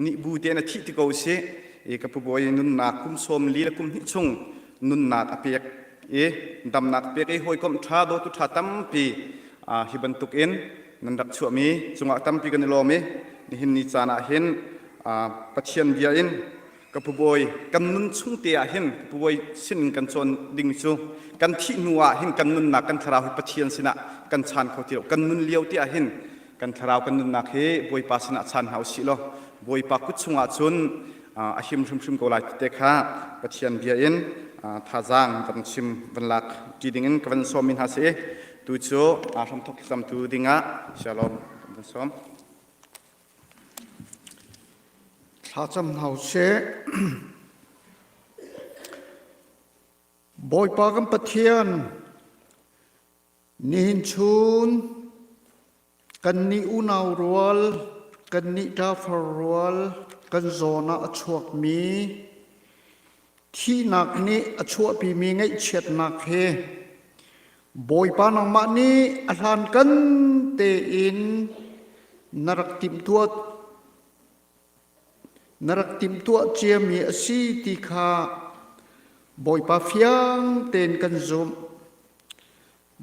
Nih bu te na thih ti ko si. I ka pu bawi nunnak kum 40 le kum hnih chung nunnak a pek i damnak pek i hawikom ṭha dawtu ṭha tampi hi bantuk in nan rak chuahmi cungah tampi kan i lawm i nihin ni caan ah hin Pathian bia in ka pu bawi kan nun chung te ah hin ka pu bawi sin in kan cawn ding cu kan thih hnu ah hin kan nunnak kan thlarau hi Pathian sinah kan chan kho ti lo. Kan nun lio te ah hin kan thlarau kan nunnak hi Bawipa sinah chan hna usih law Bawipa kut chungah cun a him hrimhrim ko lai ti te kha Pathian bia in thazaang van chim van lak ti dingin ka van sawm mi hna si. Tu cu hramthok thlacamtu dingah Shalom kan van sawm. Thlacam hna usih. Bawipa kan Pathian, nihin chun kannih unau rual, kannih ṭafar rual kan zawn ah a chuakmi thihnak nih a chuahpimi ngaihchiatnak he Bawipa nangmah nih a hlankan tein na rak timhtuah na rak timhtuah ciami a si ti kha Bawipa fiang tein kan zumh.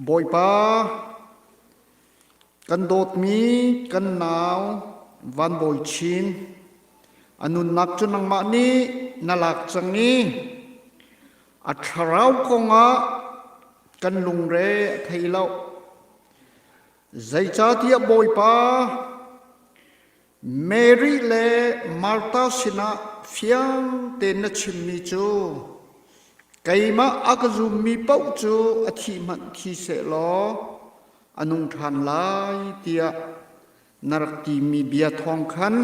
Bawipa, kan dawtmi kan nau Van Bawi Chin, a nunnak cu nangmah nih na lak cang i A thlarau kongah kan lungre a thei lo. Zeicahtiah Bawipa, Mary le Martha sinah fiang tein na chimmi cu keimah a ka zummi paoh cu a thih hmanh thi sehlaw a nung ṭhan lai tiah na rak timi bia thawng khan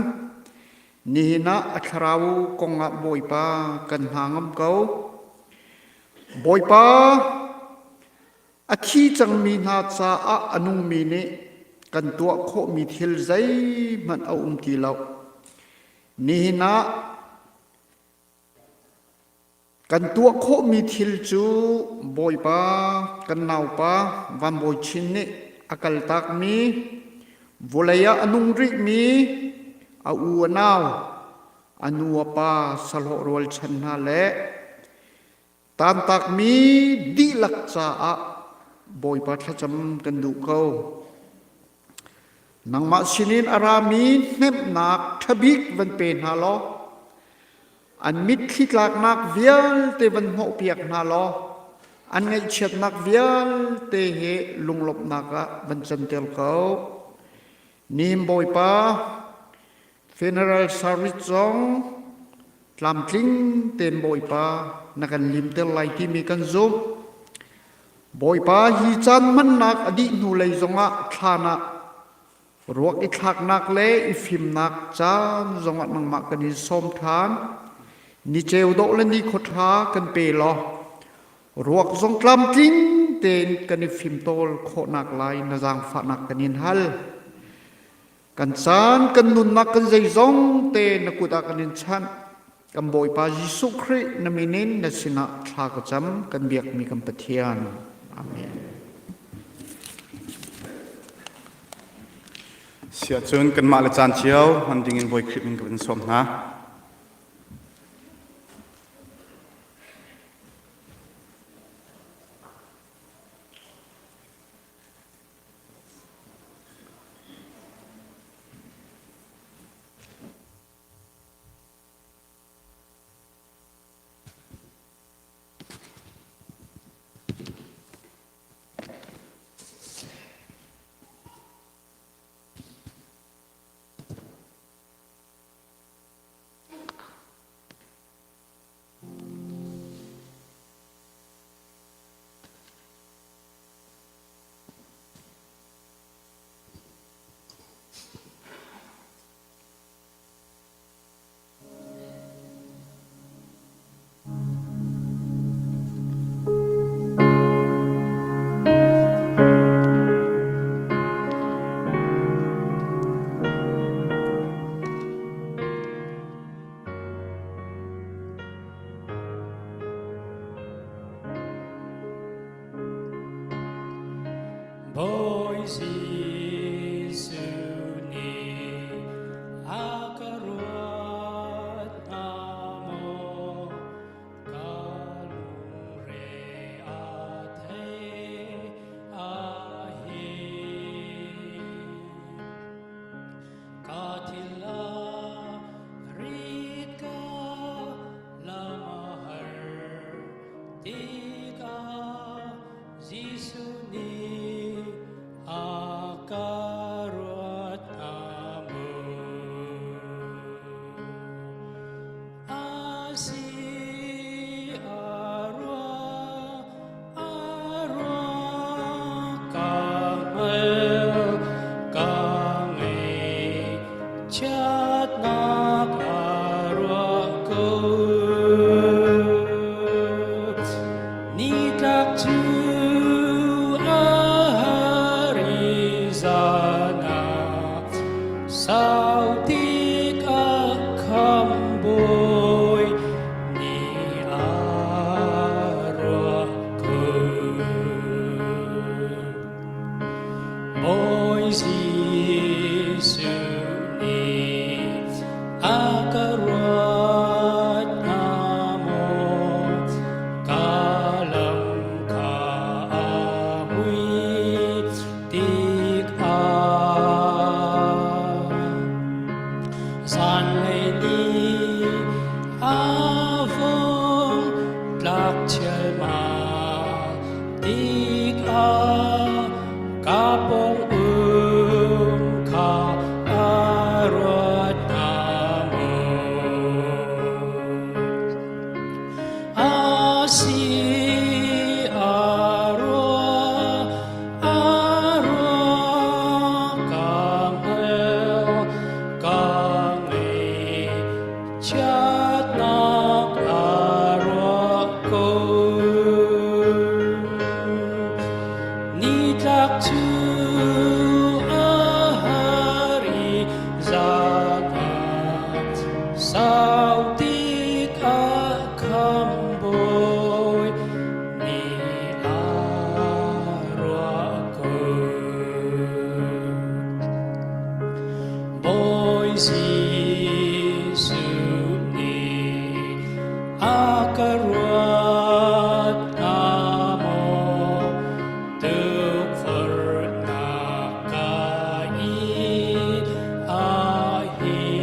nihin ah a thlarau kongah Bawipa kan hna ngam ko. Bawipa, a thi cangmi hna caah a nungmi nih kan tuah khawhmi thil zeihmanh a um ti lo. Nihin ah Kan tuah khawhmi thil cu Bawipa kan naupa Van Bawi Chin nih a kaltakmi, vawlei ah a nung rihmi a u a nau, a nu a pa sahlawh rualchan hna le tantakmi dihlak caah Bawipa thlacam kan duh ko. Nangmah sinin a rami hnemhnak ṭhabik van pe hna law An mitthli tlaknak vialte van hnawhpiak hna law an ngaihchiatnak vialte hi lunglawmhnak ah van canter ko. Nihin Bawipa, funeral service zong tlamtling tein Bawipa na kan limter lai timi kan zumh. Bawipa hi caan hmannak a dih hnu lei zongah thlan ah Ruak i thlaknak le i fimnak caan zongah nangmah kan in sawm ṭhan. Ni ceu dawh le ni khuaṭha kan pe law ruak zong tlamtling tein kan i fimtawl khawhnak lai na zaangfahnak kan in hal. Kan caan, kan nunnak, kan zeizong te na kut ah kan in chanh. Kan Bawipa Jesuh Khrih na min in na sinah thla ka cam, kan biakmi kan Pathian. Amen. Siahcun kanmah le caan cio hman dingin Bawi Khrih min ka van sawm hna. Bawi Jesuh nih a ka ruah. Chiatnak a ruah ko. Nitlak cu a har i zan ah sau tik a kham bawi nih a ruah ko. Bawi Jesuh nih a ka ruat hnga maw? Ka lam kha a mui tikah zanlei ni a vung tlak chialmal tikah ka pawng um kha a ruat hnga maw? A si a ruah, a ruah ka hngal, ka ngei Chiatnak a ruah ko. Nitlak cu a har i zan ah sau tik a kham bawi nih a ruah ko. Bawi Jesuh nih a ka ruat hnga maw? Tukforhnak ka in ah hin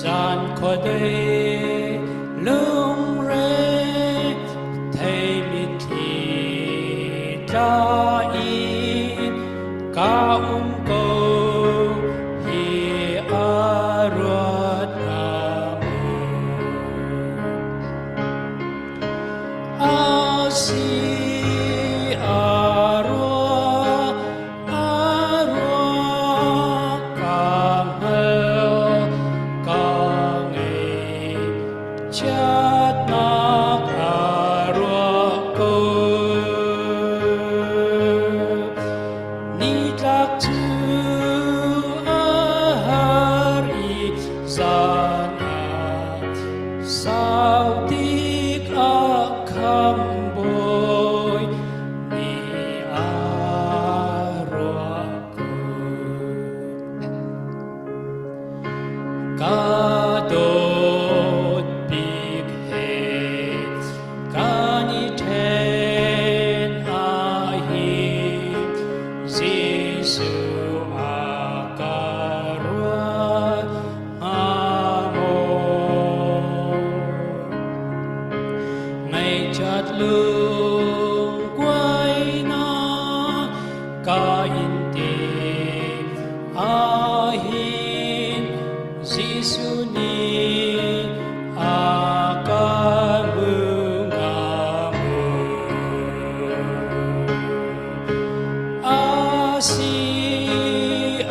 zan khuadei lungre thei mitthli tla in ka um ko hi a ruat hnga maw? A si a ruah a ruah ka hngal ka ngei Chiatnak a ruah ko. Nitlak cu a har i zan ah sau tik a kham bawi nih a ruah ko. Ka dawt bik he kan i ṭhen ahhin Jesuh a ka ruat hnga maw? Ngaihchiat lungkuainak ka in ti Ahin Jesuh nih a ka hmu hnga maw? A si a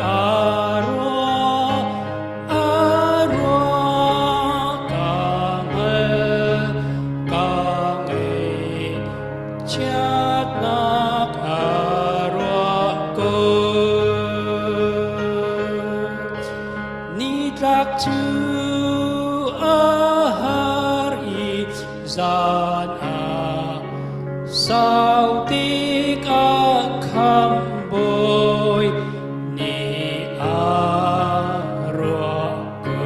ruah, a ruah ka hngal, ka ngei Chiatnak a ruah ko. Nitlak cu a har i zan ah sau tik a kham bawi nih a ruah ko.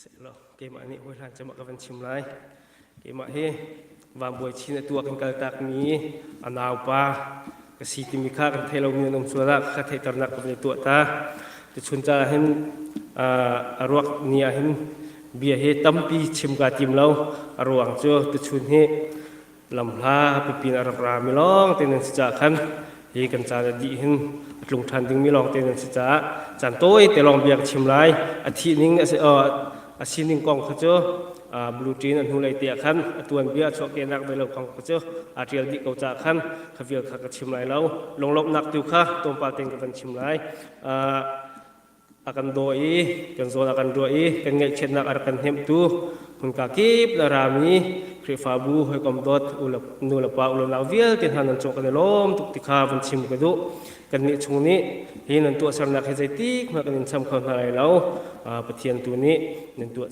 Sehlaw keimah nih hawihlan cem ah ka van chim lai. Keimah hi Vangbawi chin atu ah kan kaltakmi a naupa ka si timi kha kan thei lomi an um sual ah ka theihternak ka van i tuah ta. Tuchun ca hin a ruak ni ah hin bia hi tampi chim kaa tim lo. A ruang cu tuchun hi lamhla pipi in a rak rami lawng te nan si caah khan hi kan caan a dih hin a tlung ṭhan dingmi lawng te nan si caah caan tawi te lawng bia ka chim lai. A thih ning a si a sining kong kha cu blue ṭin a hnulei te ah khan a tuanbia a chuahkehnak ve lo kong kha cu aa ṭial dih ko caah khan kha vial kha ka chim lai lo. Lunglawmhnak tu kha tlawmpal tein ka van chim lai. A kan daw i kan zawn a kan ruah i kan ngaihchiatnak a rak kan hnemhtu hmunka kip le rami Khrihfabu hawikom dawt nu le pa u le nau vialte hna nan cung kan i lawm tuk ti kha van chim ka duh. Kannih chung nih hi nan tuahsernak hi zeitik hmanh kan in cham kho hna lai lo. Pathian tu nih nan tuah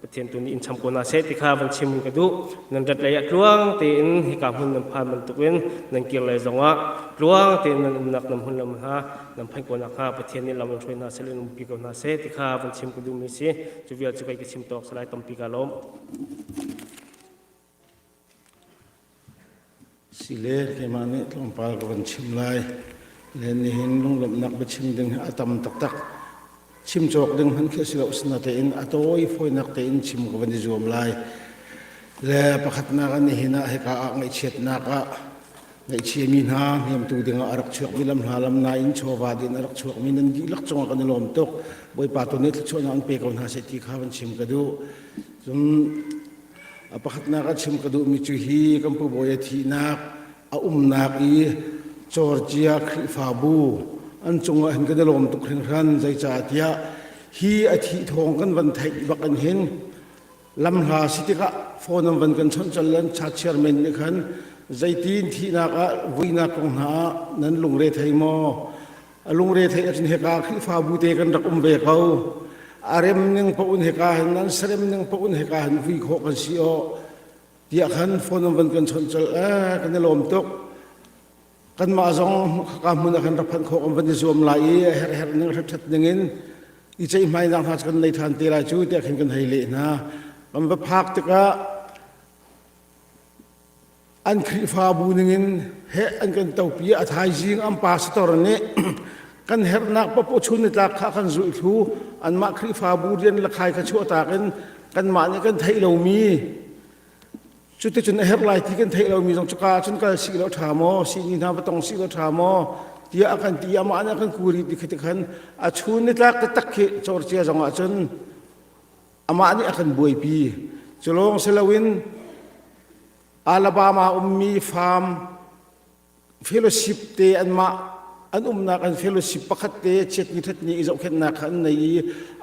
Pathian tu nih in cham ko hna seh ti kha van chim ka duh. Nan rat lei ah tluang tein hika hmun nan phan bantukin nan kir lei zongah tluang tein nan umnak nan hmun lam hna nan phanh ko nakhnga Pathian nih lam in hruai hna seh in umpi ko hna seh ti kha van chim ka duhmi si. Cu vial cu kei ka chim tawk salai tampi ka lawm. Sile keimah nih tlawmpal ka van chim lai. Le nihin lunglawmhnak biachim ding hi a tam taktak. Chim cawk ding hmanh khi a si lo sinatein a tawi fawinak tein chim ka van i zuam lai. Le pakhatnak ah nihin ah hika ah ngaihchiatnak ah ngaihchiami hna hnemtu dingah a rak chuakmi lam hna lam nain chawva din a rak chuakmi nan dihlak cungah kan i lawm tuk. Bawipa tu nih thluachuahnak an pe ko hna seh ti kha van chim ka duh. Cun A pakhatnak ah chim ka duhmi cu hi kan pu bawi a thihnak a umnak i Georgia Khrihfabu an cungah hin kan i lawm tuk hringhran zeicahtiah hi a thih thawng kan van theih bak in hin lamhla si tikah phone an van kan chawnh cal lan cha chairman nih khan zeitin thihnak ah vuinak kong hna ah nan lungre thei maw A lungre theih ahcun hika Khrihfabu te kan rak um ve ko. A rem ning paoh in hika hin nan sarem ning paoh in hika hin vui khawh kan si aw tiah khan phone an van kan chawnh colh eh kan i lawm tuk. Kanmah zong ka hmun ah khan rak phanh khawh kan van i zuam lai i a herh herh ning ṭhat ning in i ceihmainak hna cu kan nei ṭhan te lai cu tiah khin kan hei leh hna. Kan va phak tikah An Khrihfabu ningin heh an kan topi a thaizing an pastor nih kan herhnak papoh chun nitlak kha kan zulh thlu anmah Khrihfabu rian le khai kha chuahtak in kanmah nih kan theih lomi cuticun a herh lai ti kan theih lomi zong cuka ahcun kal sih law ṭha maw sihni hna va tong sih law ṭha maw tiah a kan ti amah nih a kan kuri ti khi ti khan a chun nitlak taktak khi Georgia zong ahcun amah nih a kan buaipi cu lawng si loin Alabama ummi farm fellowship te anmah an umnak an fellowship pakhat te chiatni thatni i zohkhenhnak kha an nei i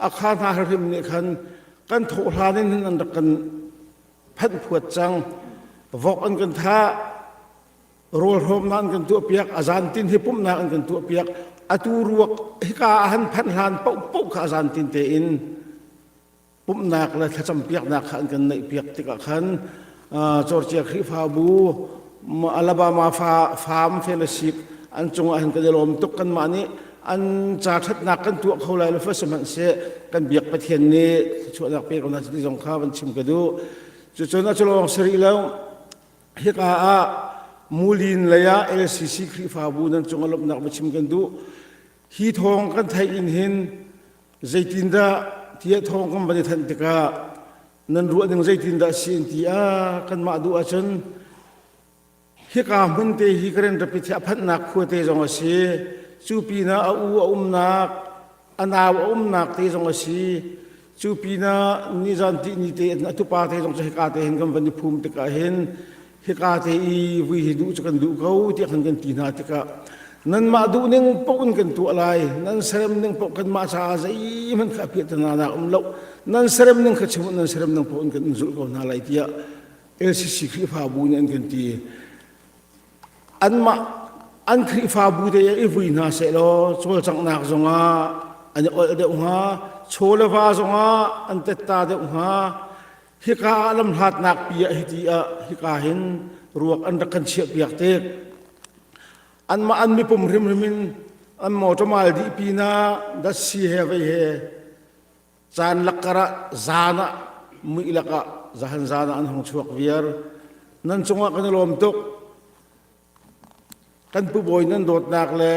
a kha hna hrim nih khan kan thawh hlan in hin an rak kan phanh phuat cang vok an kan thah rawl hrawmnak an kan tuahpiak a zan tin hi pumhnak an kan tuahpiak atu ruak hika ah han phanh hlan paohpaoh kha a zan tin tein pumhnak le thlacampiaknak kha an kan neihpiak tikah khan Georgia Khrihfabu Alabama Farm Fellowship an cungah hin kan i lawm tuk kanmah nih an ca ṭhatnak kan tuah kho lai lo fa sihmanhseh kan biak Pathian nih thluachuahnak pe ko hna ti zong kha van chim ka duh cucun a culawng si rih lo hika ah Mulin lei ah LCC Khrihfabu nan cungah lawmhnak va chim kan duh hi thawng kan theih in hin Zeitindah tiah thawng kan van i thanh tikah nan ruah ning zeitindah si in ti ah kanmah duh ahcun hika hmun te hi Karen Rapid hi a phanhnak khua te zong a si. Cu pinah a u a umnak, a nau a umnak te zong a si. Cu pinah nizan tih ni te a tupa te zong cu hika te hin kan van i phum tikah hin hika te i vui hi duh cu kan duh ko tiah kan kan ti hna tikah nanmah duh ning paoh in kan tuah lai nan serem ning paoh kanmah caah zeihmanh kha piahtana nak um lo nan serem ning kha chim nan serem ning paoh in kan zulh ko hna lai tiah LCC Khrihfabu nih an kan ti anmah an Khrihfabu te i vui hna seh law cawlcanghnak zongah an i olh deuh hnga chaw le va zongah an tetta deuh hnga Hika ah lamhlatnak pi ah hiti ah hika hin ruak an rak kan chiahpiak tik anmah an mipum hrimhrim in an motor mal dih pinah datsi he vei he. Caan lakkar ah zan ah muih lakah zahan zan ah an hung chuak viar. Nan cungah kan i lawm tuk. Kan pu bawi nan dawtnak le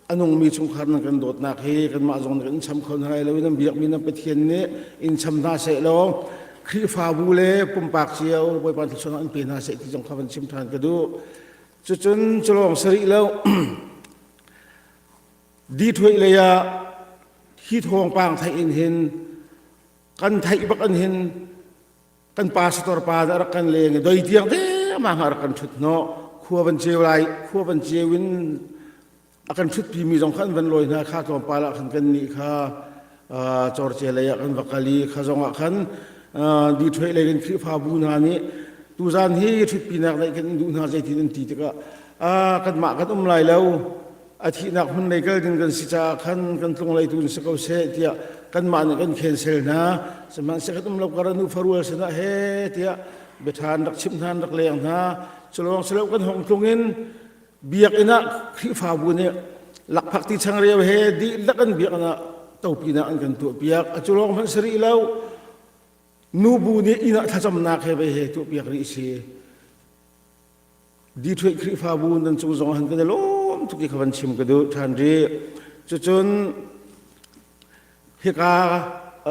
a nungmi chungkhar nan kan dawtnak hi kanmah zong nih kan in cham kho hna lai lo i nan biakmi nan Pathian nih in cham hna seh law Khrihfabu le pumpak cio Bawipa thluachuahnak in pe hna seh ti zong kha van chim ṭhan ka duh. Cucun culawng si rih lo Detroit lei ah hi thawngpang theih in hin kan theih bak in hin kan pastor pa nih a rak kan leng i doi tiang te mah a rak kan ṭhut hnawh khua van ceu lai khua van ceu in a kan ṭhutpi mi zong kha an van lawi hna kha tlawmpal ah khan kan nih kha cawrce lei ah kan va kal i kha zong ah khan Detroit lei kan Khrihfabu hna nih tuzan hi ṭhutpinak neih kan in duh hna zeitin an ti tikah kanmah kan um lai lo a thihnak hmun lei kal ding kan si caah khan kan tlung lei tu in si ko seh tiah kanmah nih kan cancel hna sihmanhsehlaw kan um lo kar nu farual sinah he tiah biatha an rak chimh hna an rak leng hna culawng silo kan hong tlung in biakinn ah Khrihfabu nih lakphak ti changreu he dihlak an biakinn ah topinak an kan tuahpiak a cu lawng hmanh si rih lo nubu nih inn ah thlacamnak he vei he tuahpiak rih si Detroit Khrihfabu nan cung zong han kan i lawm tuk i kha van chim ka duh ṭhan rih. Cucun hika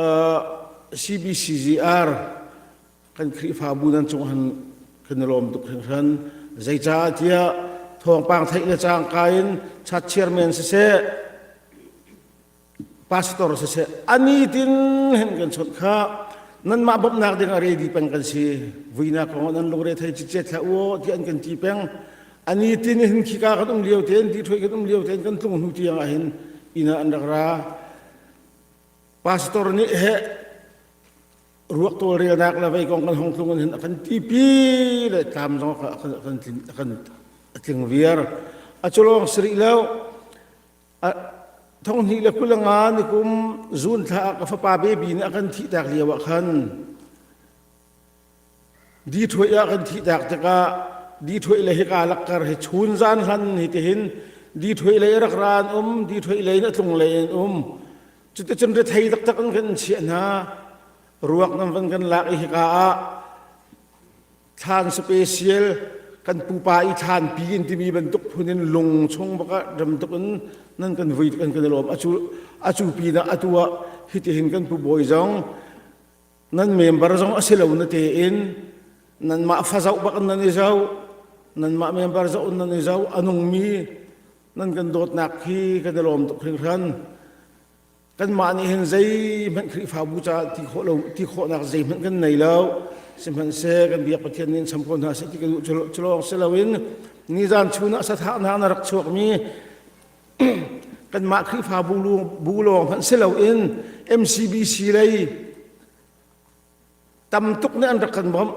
uh, CBCGR kan Khrihfabu nan cung han kan i lawm tuk hringhran. Zeicah tiah thawngpang theih le cangka in chat chairman siseh pastor siseh ani tin hin kan chawnh kha nanmah bawmhnak ding a ready peng kan si vuinak kong nan lungre thei cicet hlah u ti an kan ti peng ani tin hin khika kan um lio ten ti thoi kan um lio ten kan tlung hnu tiang ah hin ina an rak ra pastor nih he ruak tawlrelnak le vei kong kan hong tlung in hin a kan tipi le tlam zong a kan kan kan tling viar a culong sri lo Thonghnih le 25 nikum June thla ah ka fapa baby nih a kan thihtak lio ah khan Detroit ah kan thihtak tikah Detroit le hika lakkar hi chun zan hlan hi tihin Detroit lei rak ra an um Detroit lei in a tlung lei an um cuticun rethei taktak in kan chiah hna ruak nan van kan lak i hika ah Thlan special kan pupa i thlanpi in timi bantuk phun in lung chung bak ah ram tuk in nan kan vui kan kan lawm acu acu pi na atu ah hitihin kan pu bawi zong nan member zong a si lo na te in nan mah fa zoh bak nan i zoh nan mah member zoh nan i zoh a nungmi nan kan dawtnak hi kan i lawm tuk hringhran Kanmah nih hin zeihmanh Khrihfabu caah ti khawh lo ti khawhnak zeihmanh kan nei lo. Sihmanhseh kan biak Pathian nih in cham ko hna seh ti ka duh cu lawng si loin nizan chun ah sathahnak na rak chuakmi kanmah Khrihfabu bu lawng hmanh si loin MCBC lei tam tuk nih an rak kan bawmh.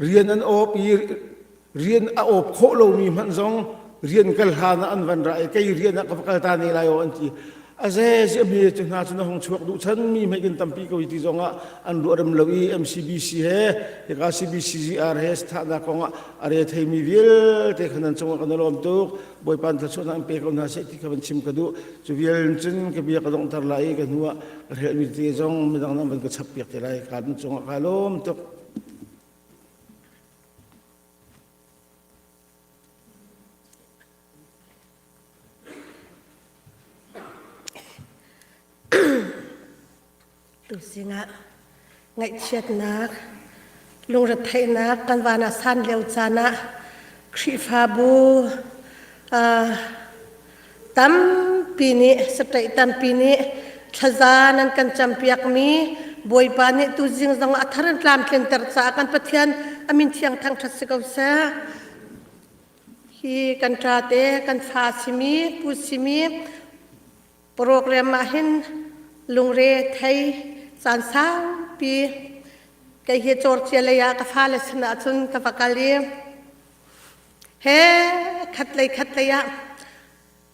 Rian an awp i rian a awp khawh lomi hmanh zong rian kal hlan ah an van ra i kei rian ah ka va kal ta ne lai aw an ti. A ze ziahmi cu hna cu na hung chuak duh chan mi hmei kan tampi ko ti zong ah an ruah rem lo i MCBC he hika CBCGR he thahnak kong ah a re theimi vialte kha nan cungah kan i lawm tuk. Bawipa thluachuahnak an pe ko hna seh ti kha van chim ka duh. Cu vial cun ka bia ka donghter lai i ka hnu ah ka hrelhmi te zong midang nan van ka chap piak te lai. Ka cungah kaa lawm tuk. Tuzing ah ngaihchiatnak, lungretheihnak kan van ah san lio caan ah Khrihfabu tampi nih saṭaih tampi nih thlaza nan kan campiakmi Bawipa nih tuzing zong a thar in tlamtlinter caah kan Pathian a min thiang thangṭhat si ko seh. Hi kan ṭate kan fa simi pu simi program ah hin lungre thei caan saupi kei hi cawrcia lei ah ka fale sinah cun ka va kal i he khatlei khatlei ah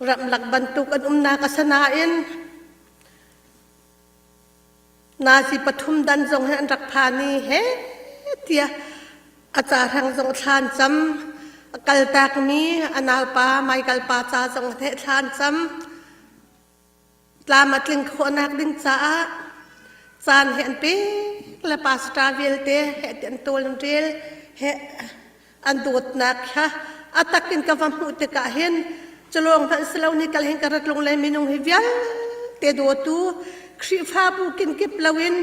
ramlak bantuk an umnak a si nain nazi pathum dan zong he an rak phan i he tiah a ca hrang zong thlan cam a kaltakmi a naupa Michael pa ca zong he thlan cam. Tlam a tling khawhnak ding caah caan he an pek le pastor vialte he an tawl an rel he an dawtnak kha a tak in ka va hmuh tikah hin culawng hmanh si lo ni kal hin ka rat lung le minung hi vialte dawtu Khrihfabu kinkip loin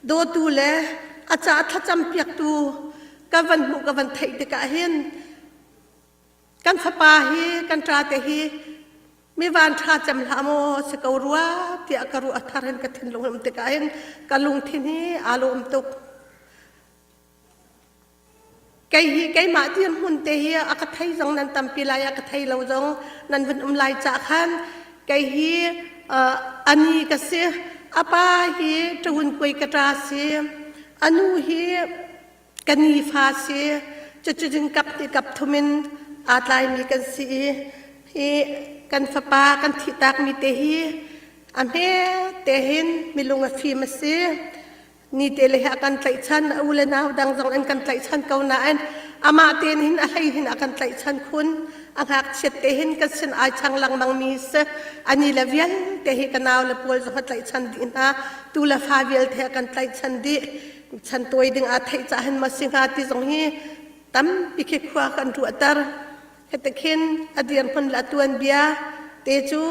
dawtu le a ca thlacam piaktu ka van hmuh ka van theih tikah hin kan fapa hi kan ṭate hi mi van ṭha cem hlah maw si ko rua tiah ka ruah thar hin ka thinlung um tikah hin ka lungthin hi aa lawm tuk. Kei hi keimah dirhmun te hi a ka thei zong nan tampi lai a ka thei lo zong nan vun um lai cah khan kei hi ani ka si a pa hi ṭahun kuai ka ṭa si a nu hi ka nifa si cucu kap ti kap thum in aa tlaimi kan si i hi kan fapa kan thihtakmi te hi a hme te hin milung a fim a si ni te le a kan tlaihchan a u le nau dang zong an kan tlaihchan ko nain amah tein hin a hlei hin a kan tlaihchan khun a ngakchiat te hin kan sin ai chang lengmang mi si ani le vialte hi ka nau le pawl zong a tlaihchan dih hna tu le fa vialte a kan tlaihchan dih chan tawi ding aa theih cah hin ma si hnga ti zong hi tampi khi khua kan ruahter hete khin a dirhmun le a tuan bia te cu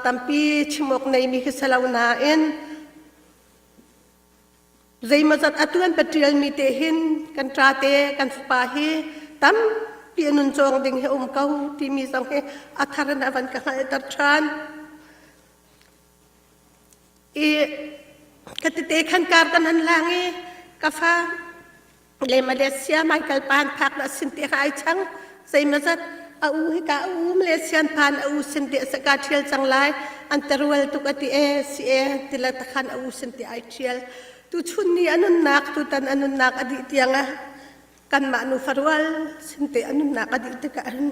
tampi chim awk nei mi khi si lo nain Zeimawzat a tuan pa ṭialmi te hin kan ṭate kan fapa hi tampi a nun cawng ding hi a um ko timi zong hi a thar in a van ka hngalhter ṭhan. I ka tete khan kar kan han lang i ka fa Le Malaysia Michael Pan phak na sin te ai chang zeimazat a u hi ka u Malaysian phan a u sin te sa ka thial cang lai an terual tuk ati e si e tila takhan a u sin te ai thial tu chun ni anunnak tu tan anunnak adi tianga kanmah nu farual sin te anunnak adi tikah hin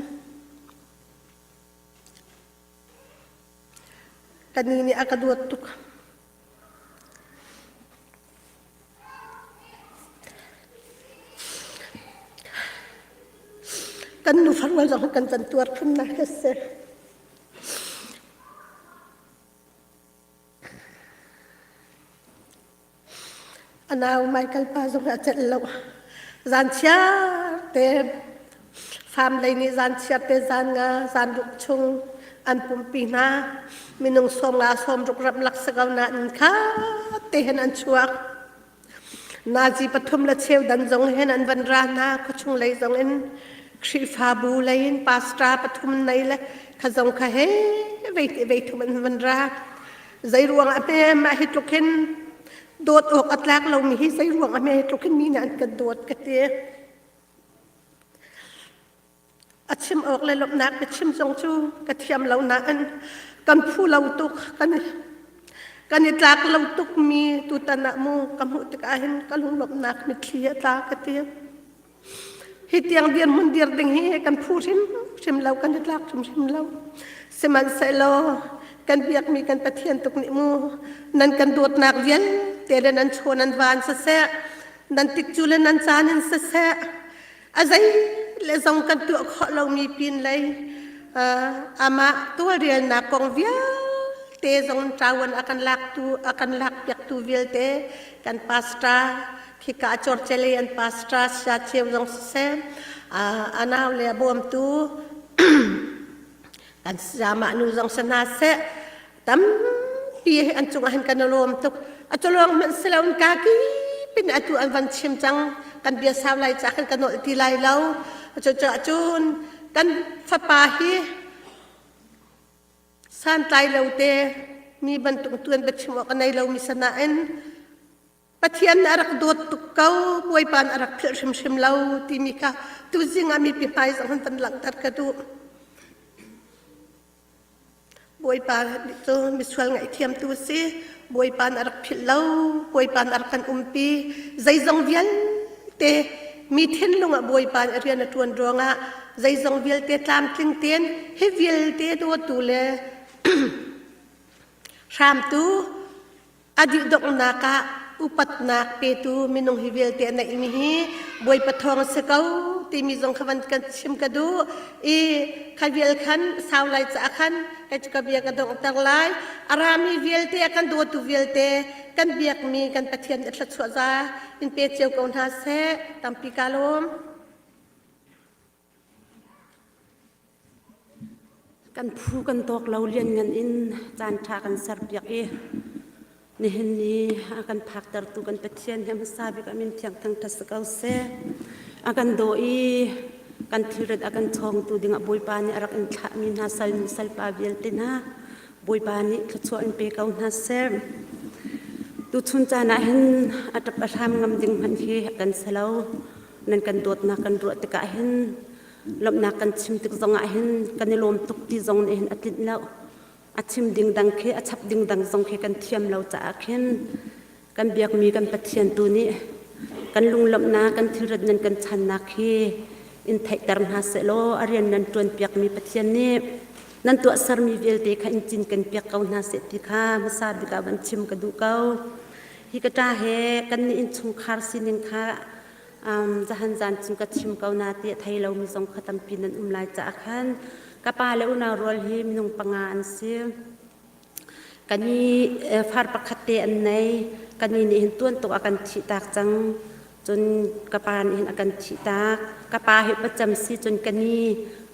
kani nih a ka duat tuk Kan nufa rual zong kan can tuar phun na hi si. A nau Michael pa zong a celh lo. Zan chiar te farm lei nih zan chiar te zan nga zan ruk chung an pumpi hna. Minung sawm nga sawm ruk ram lak si ko nain kha te hin an chuak. Nazi pathum le cheu dan zong hin an van ra hna khuachung lei zong in Khrihfabu lei in pastor pathum nei le kha zong kha he vei te vei thum an van ra. Zei ruang ah hme mah hi tluk hin dawt awk a tlak lomi hi zei ruang ah hme hi tluk hin mi nih an kan dawt ka ti. A chim awk le lawmhnak biachim zong cu ka thiam lo nain kan phu lo tuk kan kan i tlak lo tuk mi tutan ah mu ka hmuh tikah hin ka lunglawmhnak mitthli a tla ka ti. Hi tiang dirhmun dir ding hi kan phu hrimhrim lo, kan i tlak hrimhrim lo. Sihmanhsehlaw kan biakmi kan Pathian tuk nih mu nan kan dawtnak vialte le nan chaw nan van siseh, nan tikcu le nan caan in siseh, a zei le zong kan tuah khawh lomi pin lei amah tawlrelnak kong vialte zong ṭawan a kan laktu a kan lakpiaktu vialte kan pastor Khika Chorchele an pastor sia cheu zong siseh a nau le a bawmtu kan sayamah nu zong si hna seh tampi an cungah hin kan i lawm tuk a culawng hmanh si loin ka kip in atu an van chim cang kan bia sau lai ca khan ka nolh ti lai lo cucaah cun kan fapa hi santlai lo te mi bantuk tuan biachim awk a nei lomi sanain Pathian nih a rak dawt tuk ko, Bawipa nih a rak philh hrimhrim lo timi kha tuzing ah mipi hmai zong han van langhter ka duh. Bawipa cu misual ngaihthiamtu a si. Bawipa nih a rak philh lo, Bawipa nih a rak kan umpi. Zeizong vialte mi thinlung ah Bawipa nih rian a ṭuan ruangah zeizong vialte tlamtling tein hi vialte dawtu le hramtu A dihdonghnak ah upatnak petu minung hi vialte a neihmi hi Bawipa thawng a si ko. timi zong kha van kan chim ka duh i kha vial khan sau lai caah khan kei cu ka bia ka donghter lai. A rami vialte a kan dawtu vialte kan biakmi kan Pathian nih thluachuah za in pe cio ko hna seh. Tampi ka lawm. Kan phu kan tawk lo lianngan in caan ṭha kan serpiak i nihin ni a kan phaktertu kan Pathian hi hmasa bik a min thiang thangṭhat si ko seh. A kan daw i kan thilrit a kan chawngtu dingah Bawipa nih a rak in thlahmi hna salnu salpa vialte hna Bawipa nih thluachuah in pe ko hna seh. Tuchun caan ah hin a ṭap a hram ngam ding hmanh hi kan si lo. Nan kan dawtnak kan ruah tikah hin lawmhnak kan chim tik zongah hin kan i lawm tuk ti zong nih hin a tlinh lo. A chim ding dang khi a chap ding dang zong khi kan thiam lo caah khin kan biakmi kan Pathian tu nih kan lunglawmhnak kan thilrit nan kan channak hi in theihter hna sehlaw a rian nan ṭuan piakmi Pathian nih nan tuahsermi vialte kha in cinken piak ko hna seh ti kha hmasa bik ah van chim ka duh ko. Hi ka ṭa he kannih innchungkhar sining kha um, zahan zan cun ka chim ko na ti a thei lomi zong kha tampi nan um lai caah khan ka pa le unau rual hi minung panga an si. Kani far pakhat te an nei. Kani nih hin tuan tuk a kan thih tak cang. Cun ka pa nih hin a kan thih tak. Ka pa hi pacam si cun kani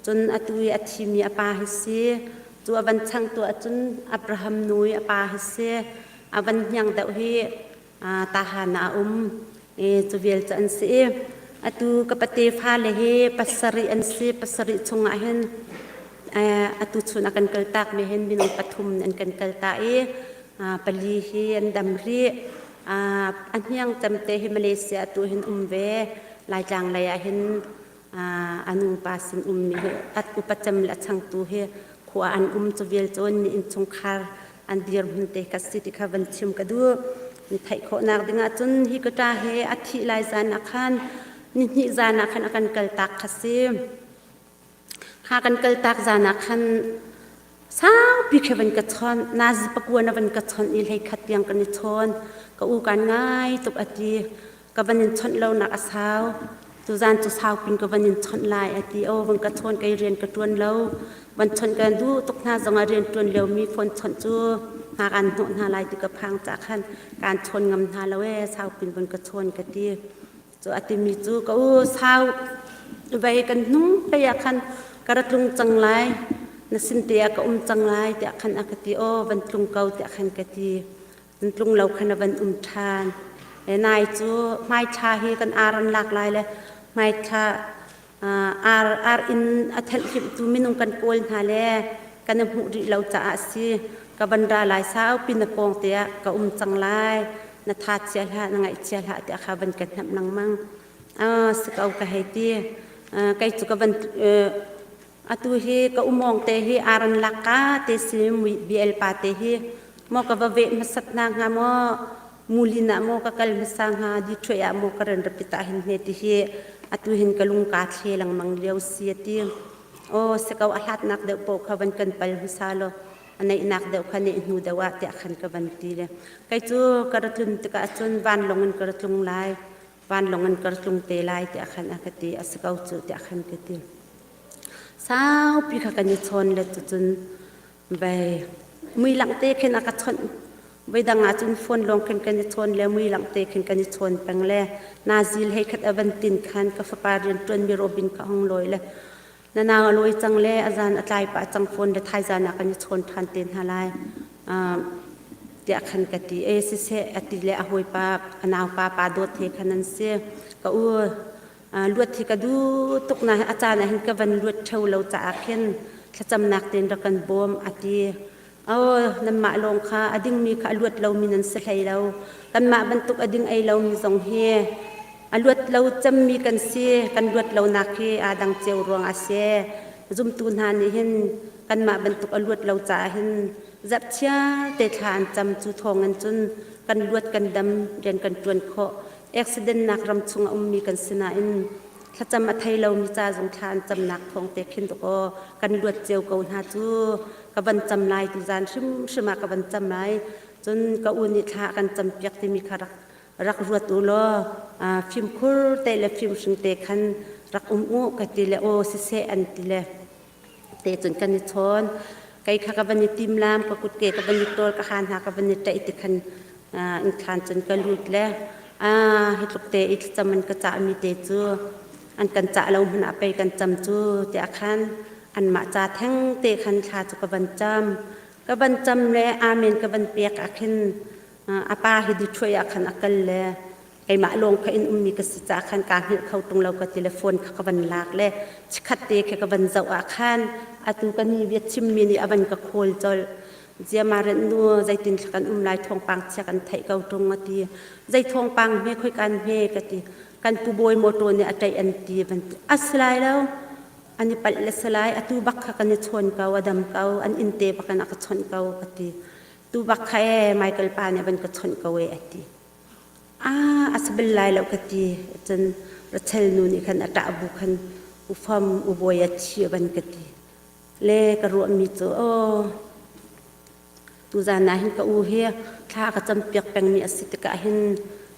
cun atu i a thimi a pa hi si. Cu a van chang tu ahcun Abraham nu i a pa hi si. A van hniang deuh hi tahan ah a um. I cu vial cu an si i atu ka pate fale hi pasarih an si. Pasarih chungah hin atu chun a kan kaltak mi hin minung pathum an kan kalta i pali hi an dam rih. A hniang cemte hi Malaysia tu hin um ve. Laitlang lei ah hin a nu pa sin ummi hi at upa cem le a changtu hi khua an um cu vial cun mi innchungkhar an dirhmun te ka si ti kha van chim ka duh. Theih khawhnak dingah cun hi ka ṭa he a thih lai zan ah khan ni hnih zan ah khan a kan kaltak kha si. Kha kan kaltak zan ah khan saupi khi van ka chawnh nazi pakua na van ka chawnh i hlei khat tiang kan i chawn ka u kan ngai tuk a ti ka van in chawnh lo nak a sau tuzan cu sau pin ka van in chawnh lai a ti o van ka chawn kei rian ka tuan lo van chawnh kan duh tuk hna zongah rian tuan lio mi phone chawnh cu hna kan hnawh hna lai ti ka phang ca khan kan chawn ngam hna lo e sau pin van ka chawn ka ti Cu a timi cu ka u sau vei kan hnung hlei ah khan ka ra tlung cang lai na sin te ah ka um cang lai tiah khan a ka ti aw van tlung ko tiah khan ka ti van tlung lo khan a van um ṭhan e nai cu hmaithla hi kan ar an lak lai le hmaithla ar ar in a thelhhlimhtu minung kan kawl hna le kan i hmuh rih lo caah a si ka van ra lai saupi na pawng te ah ka um cang lai na tha chia hlah na ngaih chia hlah tiah kha van ka hnamh lengmang si ko ka hei ti kei cu ka van atu hi ka umawng te hi aran lak ka te si mui BL pa te hi maw ka va veh hmasat hna hnga maw mulin ah maw ka kal hmasa hnga Detroit ah maw ka ren rapit ah hin hne ti hi atu hin ka lung kaa thle lengmang lio si a ti aw si ko a hlatnak deuh paoh kha van kan pal hmasa law a neihnak deuh kha neh hnu deuh ah tiah khan ka van ti le kei cu ka ra tlun tikah cun vanlawng in ka ra tlung lai vanlawng in ka ra tlung te lai tiah khan a ka ti a si ko cu tiah khan ka ti saupi kha kan i chawn le cucun Vei muilangh te khin a ka chawnh. Voidang ah cun phone lawng khin kan i chawn le muilangh te khin kan i chawn peng le nazil hei khat a van tin khan ka fapa rian ṭuanmi Robin kha hong lawi le na nau a lawi cang le a zan a tlai pah cang phone le thaizan ah kan i chawn ṭhan te hna lai. tiah khan ka ti e siseh a ti le a hawipa a naupa pa dawt he khan an si ka u luat hi ka duh tuk na a caan ah hin ka van luat ṭheo lo caah khin thlacamnak tein rak kan bawm a ti. Oh, nanmah lawng kha a dingmi kha a luat lomi nan si hlei lo. Kanmah bantuk a ding ei lomi zong hi a luat lo cemmi kan si. Kan luat lonak hi aa dang cio ruang a si. Zumtu hna nih hin kanmah bantuk a luat lo caah hin zarhchia te thla an cam cu thawng in cun kan luat kan dam rian kan ṭuan khawh accident nak ram chung a ummi kan si nain thlacam a thei lomi ca zong thla an camnak thawng te khin tuk aw kan luat cio ko hna cu ka van cam lai tu zan hrimhrim ah ka van cam lai cun ka u nih thla a kan cam piak timi kha rak rak ruat u law fimkhur te le fimhring te khan. Rak um u ka ti le aw siseh an ti le te cun kan i chawn. Kei kha ka van i tim lam, ka kutke ka van i tawl, ka ha hna ka van i ṭaih ti khan in thlan cun ka lut le hi tluk te i thlacam an ka cahmi te cu an kan cah lo hmanh ah pei kan cam cu tiah khan anmah ca theng te khan thla cu ka van cam. Ka van cam le amen ka van pek ah khin a pa hi Detroit ah khan a kal le keimah lawng kha in ummi ka si caah khan kaa hngilh kho ṭung lo ka ti le phone kha ka van lak le chikkhat te khi ka van zoh ah khan atu ka ni bia chimmi nih a van ka khawl colh. Ziamaren nu zeitin thla kan um lai thawngpang chia kan theih ko ṭung a ti. Zei thawngpang hme khoi kan hme ka ti. Kan pu bawi motor nih a ṭaih an ti van ti. A si lai lo. An i palh le si lai. Atu bak kha kan i chawn ko, a dam ko, an inn te bak in a ka chawnh ko ka ti. Tu bak kha e Michael pa nih a van ka chawnh ko e a ti. Ah, a si bal lai lo ka ti. Cun Rachel nu nih khan a ṭah bu khan ufam ubawi a thi a van ka ti. Le ka ruahmi cu aw tuzan ah hin ka u hi thla ka campiak pengmi a si tikah hin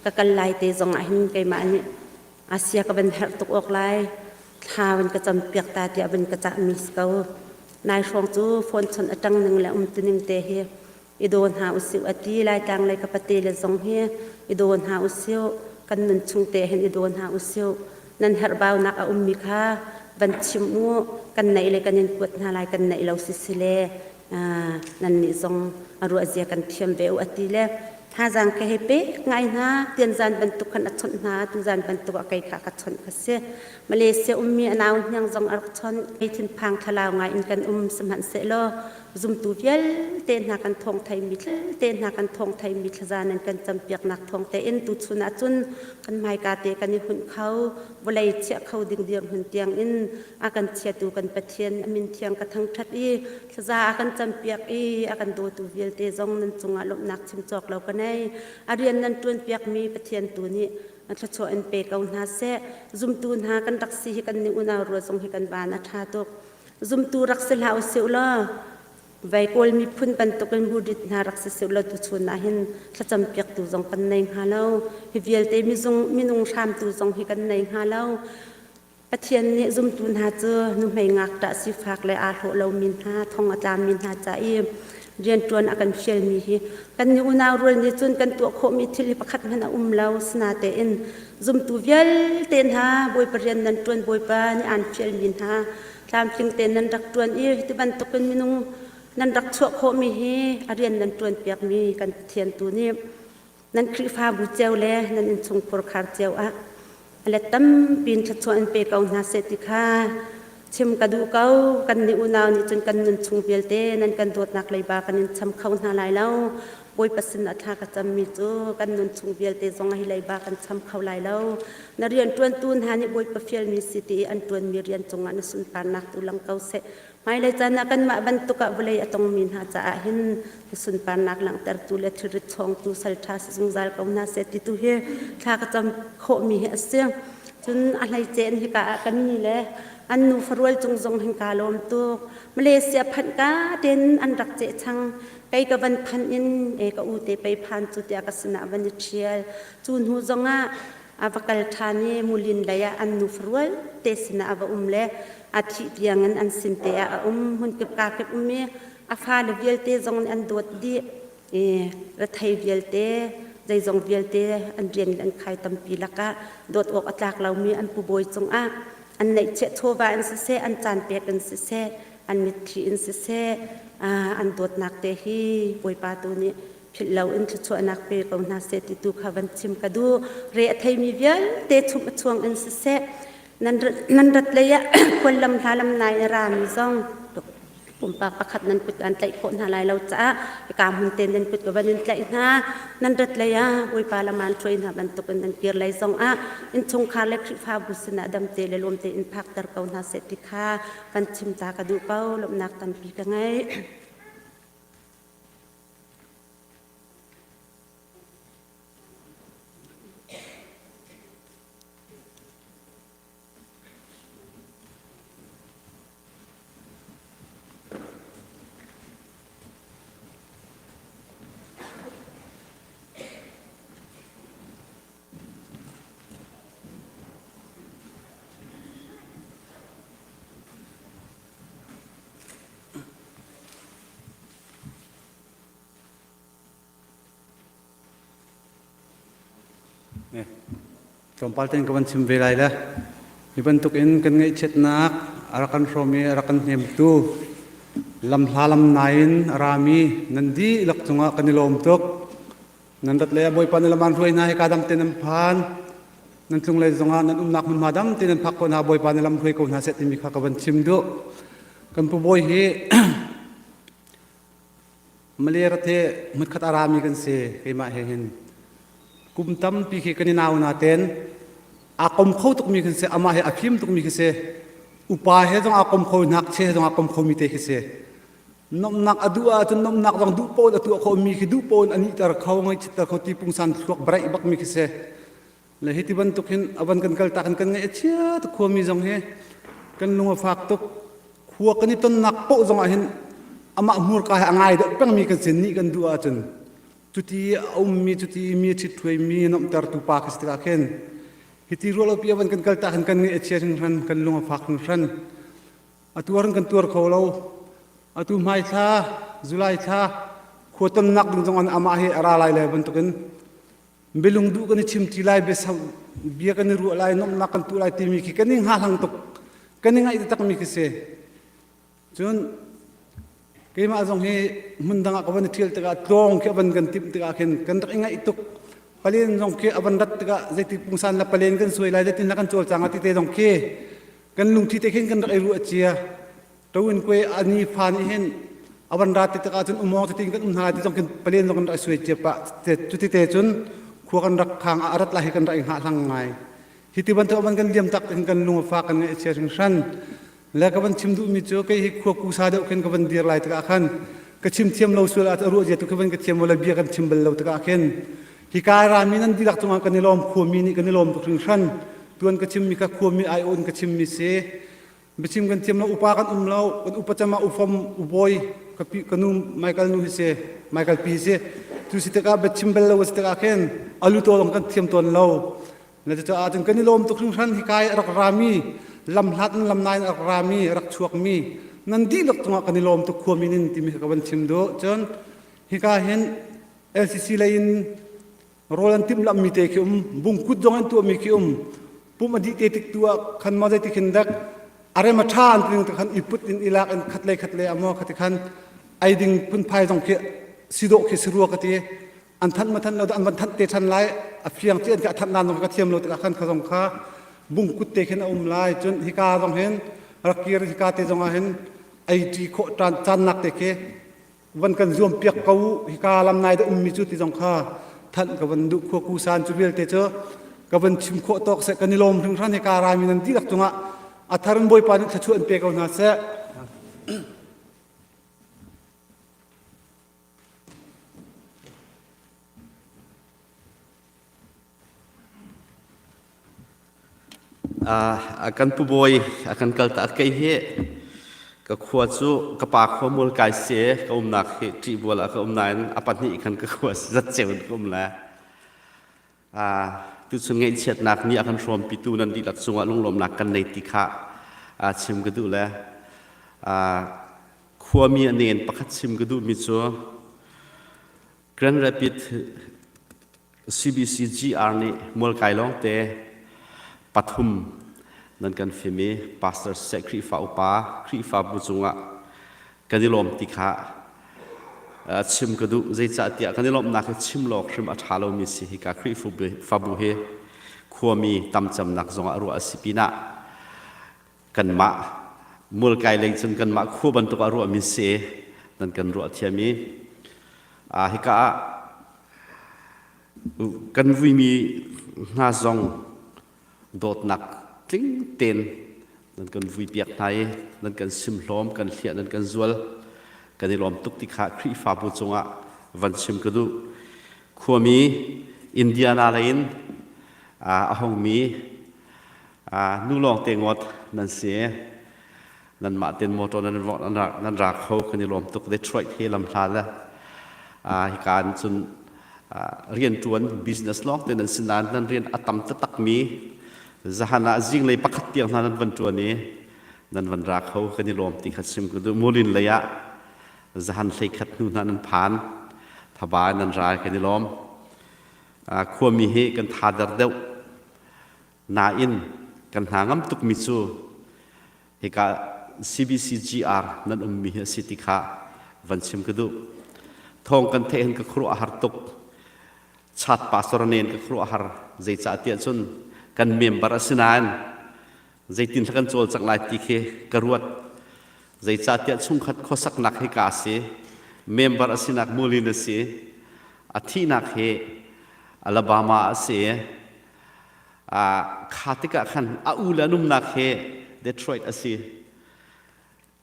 ka kal lai te zong ah hin keimah nih Asia ka van herh tuk awk lai thla van ka campiak ta tiah van ka cahmi si ko. Nai hrawng cu phone chawnh a ṭang ning le um tuning te hi i daw hna usih a ti. Laitlang lei ka pate le zong hi i daw hna usih kan nun chung te hin i daw hna usih nan herhbaunak a ummi kha van chim u kan neih le kan in kuat hna lai kan neih lo sisile nan nih zong a ruah zia kan thiam ve u a ti le thazaang ka hei pek ngai hna tianzan bantuk khan a chawnh hna tuzan bantuk ah kei kha ka chawnh ka si Malaysia ummi a nau hniang zong a rak chawnh kei thinphang thlalau ngai in kan um sihmanhsehlaw zumtu vialte hna kan thawng theimi te hna kan thawng theimi thlaza nan kan campiaknak thawng tein tuchun ahcun kan hmaika te kan i hunh kho vawlei chiah kho ding dirhmun tiang in a kan chiatu kan Pathian a min thiang ka thangṭhat i thlaza a kan campiak i a kan dawtu vialte zong nan cungah lawmhnak chim cawk lo ka nei a rian nan ṭuanpiakmi Pathian tu nih thluachuah in pe ko hna seh zumtu hna kan rak si hi kan nih unau rual zong hi kan van a ṭha tuk zumtu rak si hlah usih law vei Kawl miphun bantukin Buddhist hna rak si sih law tuchun ah hin thlacam piaktu zong kan nei hnga lo hi vialte mizung minung hramtu zong hi kan nei hnga lo Pathian nih zumtu hna cu nuhmei ngakṭah sifak le aa hlawh lomi hna thong a tlami hna ca i rianṭuan a kan fialmi hi kan nih unau rual nih cun kan tuah khawhmi thil hi pakhat hmanh a um lo sinatein zumtu vialte hna Bawipa rian nan ṭuan Bawipa nih aan fialmi hna tlamtling tein nan rak ṭuan i ti bantukin minung nan rak chuah khawhmi hi a rian nan ṭuanpiakmi kan Pathian tu nih nan Khrihfabu cio le nan innchungkhur khar cio ah a let tampi in thluachuah in pe ko hna seh ti kha chim ka duh ko. Kan nih unau nih cun kan nun chung vialte nan kan dawtnak leiba kan in cham kho hna lai lo. Bawipa sin ah thla ka cammi cu kan nun chung vialte zong hi leiba kan cham kho lai lo. Na rian ṭuantu hna nih Bawipa fialmi si ti i an ṭuanmi rian cungah na sunparnak tu lang ko seh. Hmailei caan ah kanmah bantuk ah vawlei a tongmi hna caah hin na sunparnak langhtertu le thilrit chawngtu salṭha si zungzal ko hna seh ti tu hi thla ka cam khawhmi hi a si. Cun a hleice in hika ah kan ni le an nu farual cung zong hin kaa lawm tuk. Malaysia phanh ka tein an rak ceh chang. Kei ka van phanh in e ka u te pei phan cu tiah ka sinah van i ṭhial. Cu hnu zongah a va kal ṭhan i mulin lei ah an nu farual te sinah a va um le a thih tiangin an sin te ah a um hmunkip kakip um i a fale vialte zong nih an dawt dih i rethei vialte zeizong vialte an rian le an khai tampi lakah dawt awk a tlak lomi an pu bawi cungah an neihchiah chawva in siseh an caan pek in siseh an mitthli in siseh an dawtnak te hi bawipa tu nih philh loin thluachuahnak pe ko hna seh ti tu kha van chim ka duh re a theimi vialte chumh a chuang in siseh nan rat lei ah khuallam hla lam nai a rami zong pumpak pakhat nan kut an tlaih khawh hna lai lo caah hika hmun te nan kut ka van in tlaih hna nan rat lei ah Bawipa lam aan hruai hna bantukin nan kir lei zong ah innchungkhar le Khrihfabu sinah damte le lawmte in phakter ko hna seh ti kha van chim ta ka duh ko lawmhnak tampi ka ngei. Tlawmpal tein ka van chim ve lai le hi bantuk in kan ngaihchiatnak a rak kan hrawm i a rak kan hnemtu lamhla lam nain a rami nan dihlak cungah kan i lawm tuk. Nan rat le Bawipa nih lam aan hruai hna hika dam tein nan phan. Nan tlunglei zongah nan umnak hmunhma dam tein nan phak ko hna Bawipa nih lam hruai ko hna seh timi kha ka van chim duh. Kan pu bawi hi Malay rat hi hmutkhat a rami kan si keimah he hin. Kum tampi khi kan i nau naten aa kom kho tukmi kan si amah he a fim tukmi khi si upa he zong aa kom kho ngakchia he zong aa kom khomi te khi si nomnak a duh ahcun nomnak zong duh pawn a tuah kho mi khi duh pawn a nihter kho ngaihchitter kho ti pungsan thluak braih bakmi khi si Le hi ti bantuk hin a van kan kal tak in kan ngaih a chia tuk khuami zong hi kan lung a fak tuk. Khua kan i tonnak paoh zong ah hin amah hmurka he a ngai deuh pengmi kan sin nih kan duh ahcun cuti a ummi cuti mi a ṭhitṭhuaimi nuamhtertu pa khi si tikah khin hiti ruah lo pi a van kan kal tak hin kan ngaih a chia hringhran kan lung a fak hringhran. Atu ahhin kan tuar kho lo. Atu hmai thla, July thla khua tonnak ding zong amah hi a ra lai le bantukin Bilung duh kan i chim ti lai biasau bia kan i ruah lai nomhnak kan tuah lai timi khi kan i hngahhlang tuk kan i ngaih takmi khi si cun keimah zong hi hmun dang ah ka van i ṭhial tikah tlawng khi a van kan timh tikah khin kan rak i ngaih tuk palen zong khi a van rat tikah zeiti pungsan la palen kan suai lai zeitin la kan cawlcang ti te zong khi kan lungthi te khin kan rak i ruah cia Tawin kue ani fa nih hin avan ra ti tikah cun umong ti kan um hna ti zong kin palen zong kan rak suai cia pah cuti te cun khua kan rak khang a rat lai hi kan rak i hngah hlang ngai hi ti bantuk avan kan liam tak hin kan lung a fa kan ngaih chia hringhran le ka van chim duh mi cu kei hi khua kusa deuh khin ka van dir lai tikah khan ka chim thiam lo sual ah ruah zia tu khi van ka thiam wala bia kan chim bal lo tikah khin hi ka rami nan dihlak cungah kan i lawm khuami nih kan i lawm tuk hringhran tuan ka chim mi kha khuami ai on ka chim mi si Biachim kan thiam lo, upa kan um lo, kan upa cem ah ufom, ubawi, ka pi, ka nu Michael nu hi si, Michael pi si. Cu si tikah biachim bel lo si tikah khin alu tawl kan thiam tawn lo. Na cucaah cun kan i lawm tuk hringhran hikai a rak rami, lamhlat in lamnai in a rak rami, a rak chuakmi, nan dihlak cungah kan i lawm tuk khuami nin timi ka van chim duh. Cun hika hin LCC lei in rawl an timhlamhmi te khi um bungkut zong an tuahmi khi um pum a dih te tik tu ah khan maw zeiti khin dek a rem a ṭha an ti ning te khan i put in i lak in khat lei khat lei ah maw khati khan ei ding phunphai zong khi si dawh khi si rua ka ti an thanh ma thanh lo an van thanh te ṭhan lai a fiang ci an ka thanh nan zong ka thiam lo tikah khan kha zong kha bungkut te khin a um lai cun hika zong hin rak kir hika te zong ah hin ei ṭi khawh ṭan caannak te khi van kan zuam piak ko u hika lam nai da ummi cu ti zong kha thanh ka van duh khua ku san cu vialte cu ka van chim khawh tawk seh kan i lawm hringhran hika raimi nan dihlak cungah a thar in bawipa nih thluachuah in pe ko hna seh A kan pu bawi a kan kaltak kei hi ka khua cu ka pa khua mual kai si ka umnak hi ṭihbual ah ka um nain a pahnih khan ka khua zatceu in ka um le tuchun ngaihchiatnak nih a kan hrawmpitu nan dihlak cungah lunglawmnak kan nei ti kha chim ka duh le khuami a nen pakhat chim ka duhmi cu Grand Rapid CBCGR nih mualkai lawngte pathum nan kan fim i pastor siseh Khrihfa upa Khrihfabu cungah kan i lawm ti kha chim ka duh zeicahtiah kan i lawmhnak hi chim lawk hrim a ṭha lomi si hika Khrihfabu hi khuami tamcamnak zongah ruah a si pinah kanmah mualkai lei cun kanmah khua bantuk ah ruahmi si nan kan ruah thiam i hika ah kan vuimi hna zong dawtnak tling tein nan kan vui piak hna i nan kan simhlawm kan hliah nan kan zual kan i lawm tuk ti kha Khrihfabu cungah van chim ka duh khuami Indiana lei in a hongmi nu lawng te ngawt nan si nanmah ten motor nan nan ra kho kan i lawm tuk Detroit he lam hla le hika an cun rian tuan business lawng te nan si nain nan rian a tam taktak mi zahan ah zinglei pakhat tiang hna nan van tuan i nan van ra kho kan i lawm ti kha sim ka duh mulin lei ah zahan hlei khat hnu hna nan phan thaba nan ra kan i lawm. Khuami hi kan thader deuh. Nain kan hna ngam tukmi cu hika CBCGR nan ummi hi a si ti kha van chim ka duh. Thawng kan theih hin ka khuaruah a har tuk. Chat pastor nen ka khuaruah a har. Zeicah tiah cun kan member a si nain zeitin kan cawlcangh lai ti khi ka ruat. Zeicahtiah chungkhat khuasaknak hi ka si, member a sinak mulin a si, a thihnak hi Alabama a si. Kha tikah khan a u le an umnak hi Detroit a si.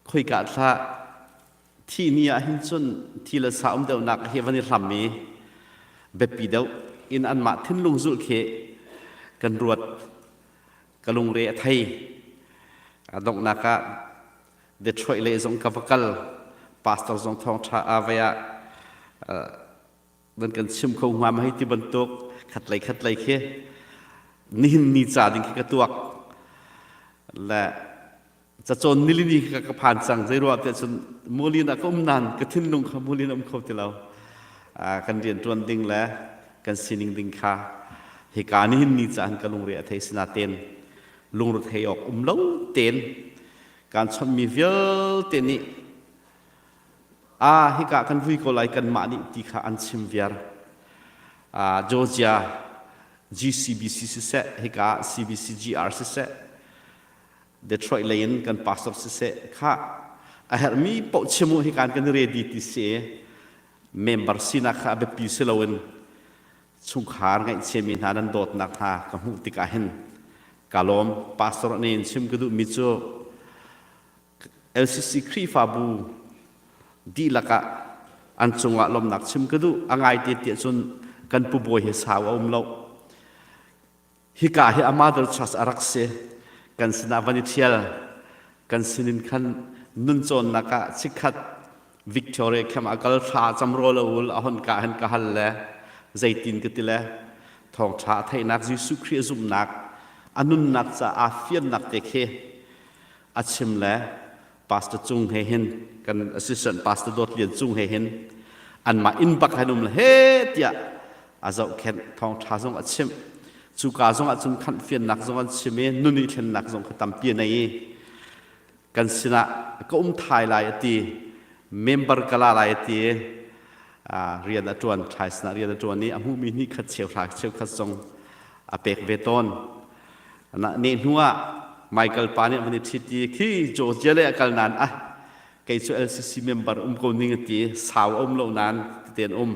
Khoika thla thi ni ah hin cun thi le sa um deuhnak hi van i hlam i biapi deuh in anmah thinlung zulh khi kan ruat. Ka lungre a thei. A donghnak ah Detroit lei zong ka va kal. Pastor zong thawngṭha a vai ah nan kan chim kho hnga ma hei ti bantuk khatlei khatlei khi nihin ni ca ding khi ka tuak le cacawn nilini ka ka phan cang zei ruah tiah cun mulin ah ka um nan ka thinlung kha mulin um kho ti lo kan rian ṭuan ding le kan sining ding kha hika nihin ni caan ka lungre a thei sinaten lungre thei awk um lo ten kan chonmi vialte nih a hika kan vui ko lai kanmah nih ti kha an chim viar Georgia GCBC siseh hika CBCGR siseh Detroit lei in kan pastor siseh kha a herhmi paoh chim u hikan kan ready ti si member sinak kha a biapi si loin chungkhar ngaihchiami hna nan dawtnak hna ka hmuh tikah hin ka lawm pastor nih in chim ka duhmi cu LCC Khrihfabu dihlak ah an cungah lawmnak chim ka duh a ngai te tiah cun kan pu bawi hi sau a um lo Hika hi a mother church a rak si. Kan sinah van i ṭhial. Kan sinin khan nun cawnnak ah chikkhat Victoria camp ah kal thla cam rawl a ul a hon ka hin ka hal le zeitin ka ti le thawngṭha a theihnak Jesuh Khrih a zumhnak a nunnak ca aa fiannak te khi a chim le Pastor Cung he hin kan assistant Pastor Dawt Lian Cung he hin anmah inn bak han um le he tiah a zohkhenh thawngṭha zong a chimh cuka zong ah cun khamh fiannak zong an chim i nun i thlennak zong kha tampi a nei i kan sinah ka um thai lai a ti member ka la lai a ti rian a ṭuan ṭhai sinah rian a ṭuan i a hmuhmi hnih khat cheuhra cheukhat zong a pek ve tawn ne hnu ah Michael pa nih a van i ṭhit i khi Georgia le a kal nain ah kei cu LCC member um ko ning a ti sau a um lo nain tete an um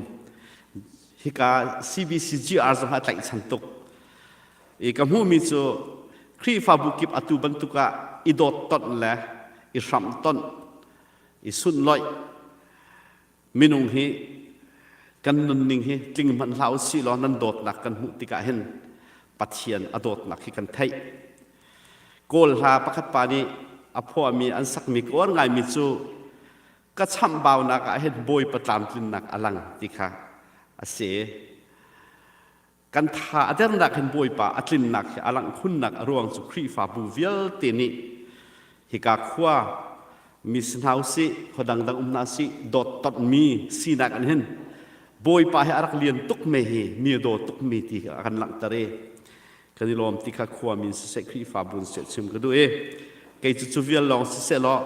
hika CBCGR zong a tlaihchan tuk i ka hmuhmi cu Khrihfabu kip atu bantuk ah i dawt tonh le i hramh tonh i sunloih minung hi kan nunning hi tling hmanh hlah usih law nan dawtnak kan hmuh tikah hin Pathian a dawtnak hi kan theih. Kawl hla pakhat pa nih a phuahmi an sakmi ka uar ngaimi cu ka chamhbaunak ah hin Bawipa tlamtlinnak a lang ti kha a si. Kan tha a dernak hin Bawipa a tlinnak hi a langh khunnak a ruang cu Khrihfabu vialte nih hika khua mi si hna usih khua dangdang um hna sih dawt tonhmi sinak an hin Bawipa hi a rak lian tuk me hi mi a daw tuk mi ti a kan langhter i kan i lawm ti kha khua min siseh Khrihfabu in siseh chim ka duh i kei cu cu vial lawng siseh law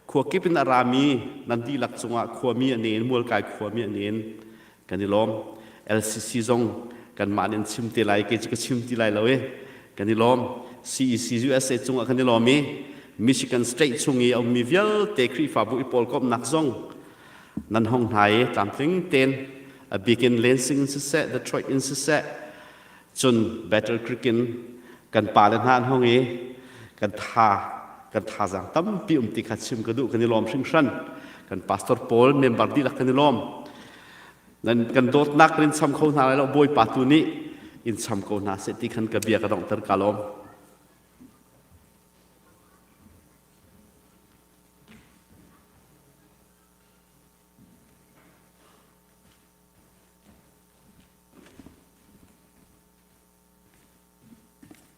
khua kip in a rami nan dihlak cungah khuami a nen mualkai khuami a nen kan i lawm LCC zong kanmah nih an chim te lai kei cu ka chim ti lai lo i kan i lawm CEC USA cungah kan i lawm i Michigan State chung i a ummi vialte Khrihfabu i pawlkomhnak zong nan hong hna i tlamtling tein a bik in Lansing in siseh Detroit in siseh cun Battle Creek in kan pale hna an hong i kan tha kan thazaang tampi um ti kha chim ka duh kan i lawm hringhran kan pastor pawl member dihlak kan i lawm nan kan dawtnak kan in cham kho hna lai lo bawipa tu nih in cham ko hna seh ti khan ka bia ka donghter ka lawm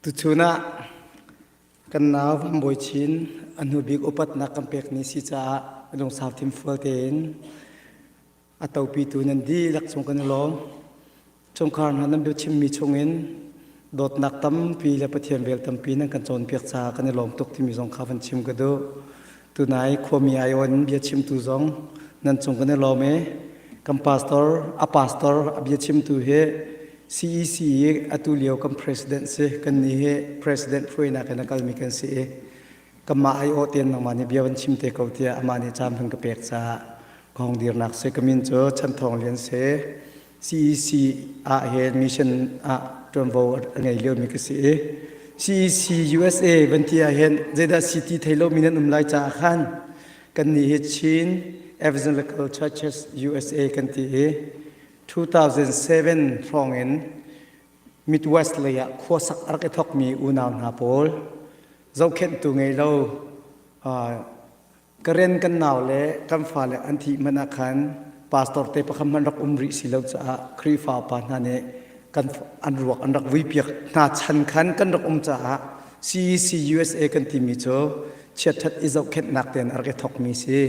Tuchun ah kan nau Van Bawi Chin a hnubik upatnak kan pek ni si caah lungsau thinfual tein a topitu nan dihlak cung kan i lawm. Chungkhar hna nan biachimmi chungin dawtnak tampi le Pathian vel tampi nan kan cawnpiak caah kan i lawm tuk timi zong kha van chim ka duh. Tunai khuami aiawh in biachimtu zong nan cung kan i lawm i kan pastor a pastor a biachimtu hi CEC i atu lio kan president si kan nih hi president hruainak in a kalmi kan si i kanmah aiawh tein nangmah nih bia van chim te ko tiah amah nih caan van ka pek caah ka hong dirnak si ka min cu Chan Thawng Lian si CEC ah hin mission ah ṭuanvo a ngei liomi ka si i CEC USA van ti ah hin zeidah si ti thei lomi nan um lai caah khan kannih hi Chin Evangelical Churches USA kan ti i 2007 hrawng in Midwest lei ah khuasak a rak i thawkmi unau hna pawl zohkhenhtu ngei lo Karen kan nau le kan fale an thih hmanh ah khan pastor te pakhat hmanh rak um rih si lo caah Khrihfa upa hna nih kan an ruak an rak vuipiak hna chan khan kan rak um caah CEC USA kan timi cu chiatṭhat i zohkhenhnak tein a rak i thawkmi si.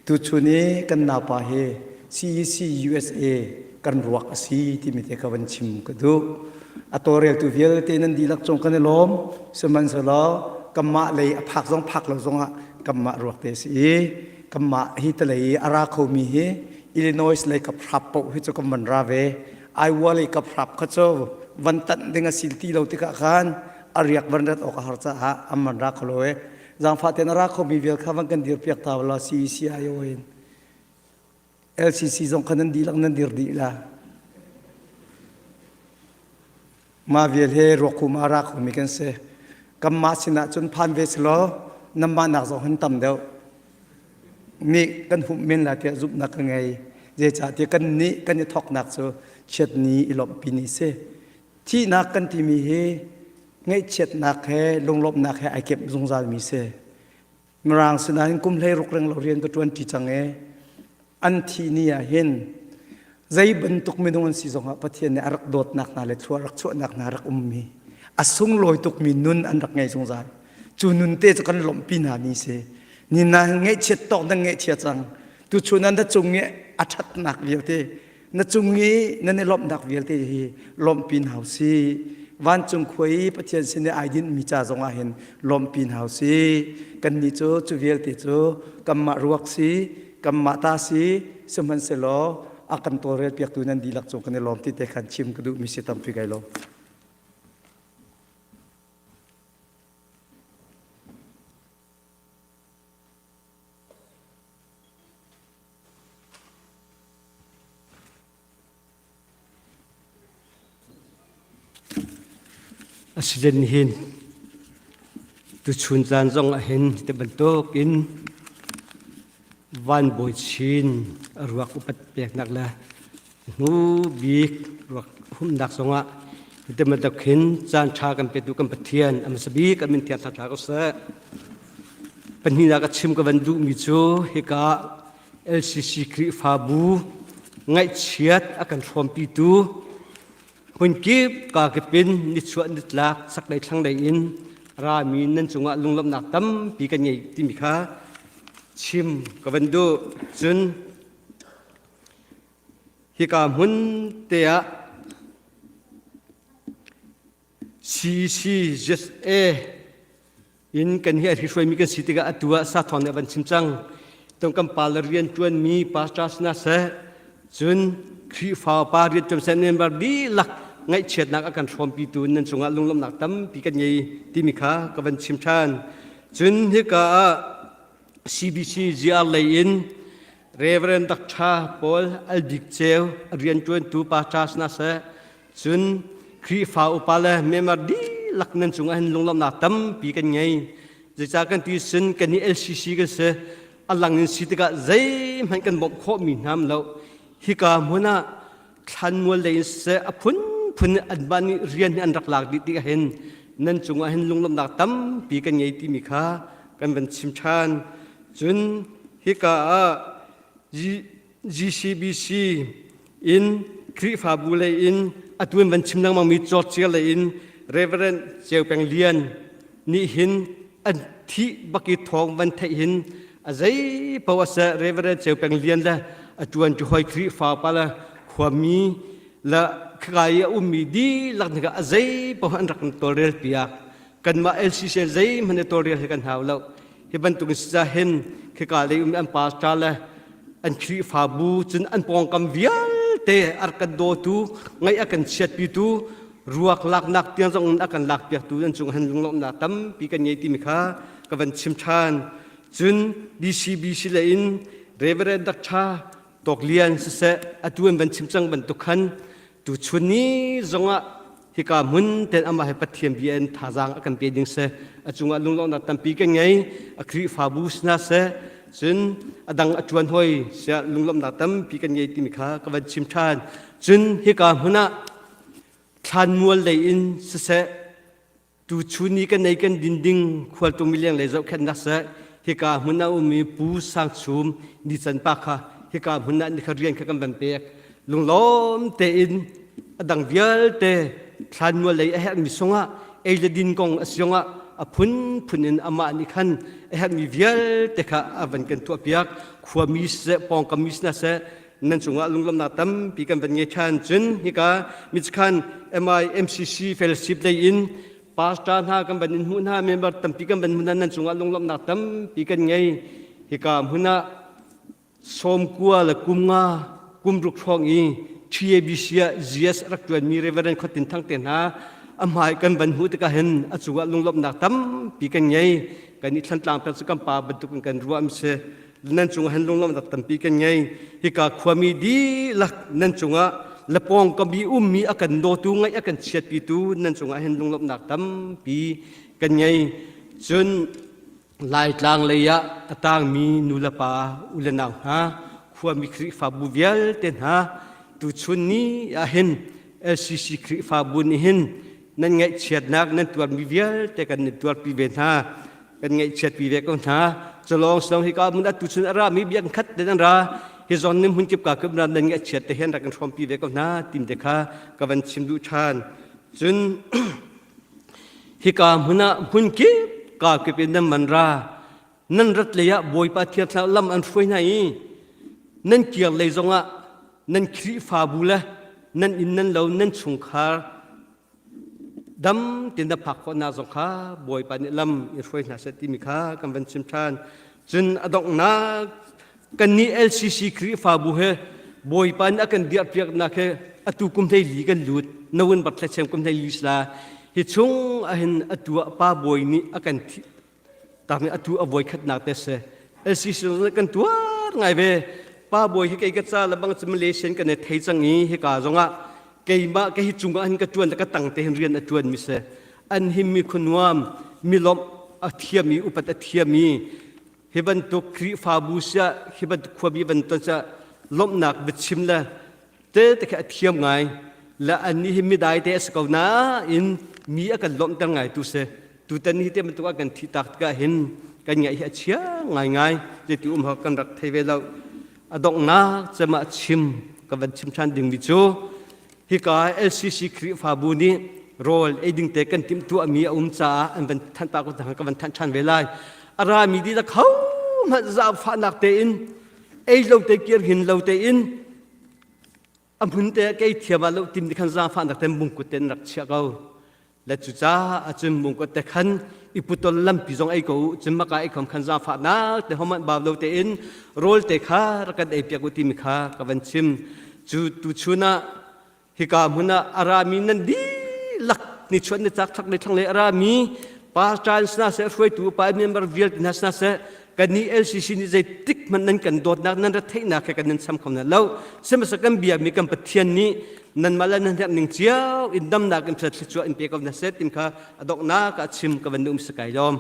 Tuchun i kan naupa hi CEC USA kan ruak a si timi te ka van chim ka duh. A tawlreltu vialte nan dihlak cung kan i lawm. Sihmanhsehlaw kanmah lei a phak zong phak lo zongah kanmah ruak te si i kanmah hi talei i a ra khomi hi Illinois lei kap hrap paoh hi cu kan van ra ve. Iowa lei kap hrap kha cu van tanh ding a sil ti lo tikah khan a riak van rat awk a har caah an van ra kho lo i zaangfah tein a ra khomi vial kha van kan dir piak ta law CECIO in LCC zong kha nan dihlak nan dir dih la. Mah vial he ruakhum a ra khomi kan si. Kanmah sinah cun phan ve selaw nanmah nak zong hin tam deuh nih kan humh men la tiah zumhnak ka ngei. Zeicahtiah kan nih kan i thawknak cu chiatni i lawmhpi ni si. Thihnak kan timi hi ngaihchiatnak he lunglawmhnak he ai kemh zungzalmi si. Mirang sinah hin kum 16 reng lo rian ka ṭuan ṭi cang i an thih ni ah hin zei bantuk minung an si zongah Pathian nih a rak dawtnak hna le thlua rak chuahnak hna rak ummi a sunglawi tukmi nun an rak ngei zungzal cu nun te cu kan lawmhpi hna ni si ni na ngaihchiat tawk nan ngaihchia cang tuchun ah na cung i a ṭhatnak vialte na cung i nan i lawmhnak vialte hi lawmhpi hna si vancung khua i Pathian sin i ai dinhmi ca zongah hin lawmhpi hna si kannih cu cu vialte cu kanmah ruak si kanmah ta si sihmanhsehlaw a kan tawlrel piaktu nan dihlak cung kan i lawm ti te khan chim ka duhmi si tampi kai lawm. Asiden hin tuchun caan zong ah hin ti bantuk in van bawi chin a ruak upat peknak le hnu bik ruak humnak zongah ti bantuk hin caan ṭha kan petu kan Pathian a hmasa bik a min thiang thla ko seh. Pahnihnak a chim ka van duhmi cu hika LCC Khrihfabu ngaihchiat a kan hrawmpitu hmunkip kakip in nichuah nitlak chaklei thlanglei in rami nan cungah lunglawmhnak tampi kan ngei timi kha chim ka van duh. Cun hika hmun te ah CCZA in kan hi a hruaimi kan si tikah atu ah sathawng nih a van chim cang. Tong kan pa le rian ṭuanmi pastor sina seh cun Khrihfa pa rian ṭuan seh member dihlak ngaihchiatnak a kan hrawmpitu nan cungah lunglawmhnak tampi kan ngei timi kha ka van chim ṭhan. Cun hika ah CBC GR lei in Reverend Dr. Paul Albik Ceu a rianṭuantu pastor sina seh Cun Khrihfa upa le member dihlak nan cungah hin lunglawmhnak tampi kan ngei. Zeicah kan ti sin kan hi LCC kan si. A lang in si tikah zeihmanh kan bawmh khawhmi hna lo. Hika hmun ah thlanmual lei in siseh a phunphun anmah nih rian hi an rak lak dih tikah hin nan cungah hin lunglawmhnak tampi kan ngei timi kha kan van chim ṭhan. Cun hika ah GCBC in Khrihfabu lei in atu in van chim lengmangmi Georgia lei in Reverend Ceu Peng Lian nih hin an thih bak i thawng van theih hin a zei paoh a seh Reverend Ceu Peng Lian le a ṭuan ṭi hoi Khrihfa pa le khuami le khika i a ummi dihlak nih a zei paoh an rak tawlrel piak. Kanmah LCC zeihmanh i tawlrel hi kan hau lo. Hi bantuk in si hin khika lei ummi an pastor le an Khrihfabu cun an pawngkam vialte a rak kan dawtu, ngaih a kan chiatpitu, ruak laknak tiang zong in a kan lakpiaktu an cung han lunglawmhnak tampi kan ngei timi kha ka van chim ṭhan. Cun DCBC lei in Reverend Dr. Tawk Lian siseh atu an van chim cang bantuk khan tuchun ni zongah hika hmun ten amah he Pathian bia in thazaang a kan pe ding seh a cungah lunglawmhnak tampi kan ngei a Khrihfabu sina seh cun a dang a ṭuan hoi siah lunglawmhnak tampi kan ngei timi kha ka van chim ṭhan cun hika hmun ah thlanmual lei in siseh Tuchun ni kan ei kan din ding khualtung mileng lei zohkhenhnak seh hika hmun ah ummi Pu Sang Chum Nican pa kha hika hmun ah nikha rian kha kan van pek lunglawm tein a dang vialte thlanmual lei a herhmi sungah ei le din kong a si zongah a phunphun in amah nih khan a herhmi vialte kha a van kan tuahpiak khuami siseh pawngkam mi sina seh nan cungah lunglawmhnak tampi kan van ngei ṭhan cun hika michikhan MIMCC fellowship lei in pastor hna kan van in hmuh hna member tampi kan van hmuh hna nan cungah lunglawmhnak tampi kan ngei hika hmun ah sawmkua le kum nga kum ruk hrawng i TABC ah GS rak ṭuanmi Reverend Khotin Thang te hna a hmai kan van hmuh tikah hin a cungah lunglawmhnak tampi kan ngei kan i thlantlang pek cu kan pa bantuk in kan ruah mi si nan cungah hin lunglawmhnak tampi kan ngei hika khuami dihlak nan cungah lapawng kami ummi a kan dawtu ngaih a kan chiatpitu nan cungah hin lunglawmhnak tampi kan ngei cun Laitlang lei ah a tangmi nu le pa u le nau hna khuami Khrihfabu vialte hna tuchun ni ah hin LCC Khrihfabu nih hin nan ngaihchiatnak nan tuarmi vialte kan in tuarpi ve hna kan ngaihchiatpi ve ko hna culawng silong hika mun atu chun a rami biak khat te nan ra hi zon nim hun kip ka kip nan ngaihchiat te hian rak kan hrawmpi ve ko hna tim te kha ka van chim duh ṭhan cun hika hmun ah hmun kip ka kip in nan man ra nan rat lei ah Bawipa Thiang Thlarau lam an hruai hna i nan kir lei zongah nan Khrihfabu le nan inn nan lo nan chungkhar Dam tein na phak khawhnak zong kha Bawipa nih lam in hruai hna seh timi kha kan van chim ṭhan. Cun a donghnak kannih LCC Khrihfabu he Bawipa nih a kan dirhpiaknak he atu kum hlei li kan lut. Nawin bat thlachem kum hlei li sila hi chung ahhin atu ah Pa Bawi nih a kan thih tak nih atu a voi khatnak te si. LCC kan tuar ngai ve. Pa Bawi hi kei ka ca le bang cu Malaysian kan i thei cang i hika zongah keimah ka hi cungah hin ka ṭuan le ka tang te hin rian a ṭuan mi si an him mi khuanuam mi lawmh a thiam i upat a thiam i hi bantuk Khrihfabu siah hi bantuk khuami van ton siah lawmhnak biachim le te te khi a thiam ngai le annih hi midai te a si ko nain mi a kan lawmhter ngai tu si tutan hi te bantuk ah kan thih tak tikah hin kan ngaih hi a chia ngaingai zeiti um hawk kan rak thei ve lo A donghnak cem ah chim ka van chim ṭhan dingmi cu hika LCC Khrihfabu nih rawl ei ding te kan timhtuahmi a um caah an van thanh ta ko ka van thanh ṭhan ve lai. A rami dihlak ho hmanh zaangfahnak tein ei lo te kir hin lo tein a hmun te kei thiam ah lo tim ti khan zaangfahnak ten mungkut ten rak chiah ko. Le cucaah cun mungkut te khan i putol lampi zong ei ko u cun maka ei khom khan zaangfahnak te homan bau lo tein rawl te kha rak kan ei piak u timi kha ka van chim cu tu chun ah hika hmun ah a rami nan dihlak ni chuan ni chak thak le thlang le a rami pastor sna seh hruaitu upa member vialte hna sna seh kannih LCC nih zeitik hmanh nan kan dawtnak nan rat theihnak he kan nan cham kho na lo sihmanhsehlaw kan biakmi kan Pathian nih nanmah le nan herh ning cio in damnak in thluachuah in pe ko hna seh tim kha a donghnak ah chim ka van um si kai lawm.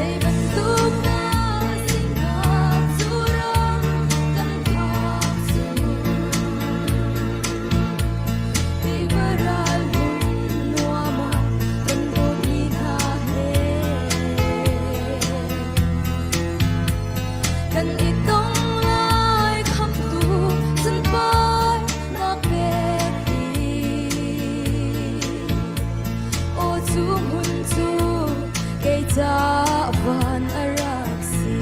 Zei bantuk dah si hnga cu ram kan phak cu? Tiva ral hmun nuam ah kan dawtmi hna he kan i tong lai khamtu sunparnak pek hi. Aw cu hmun cu kei ca van a rak si.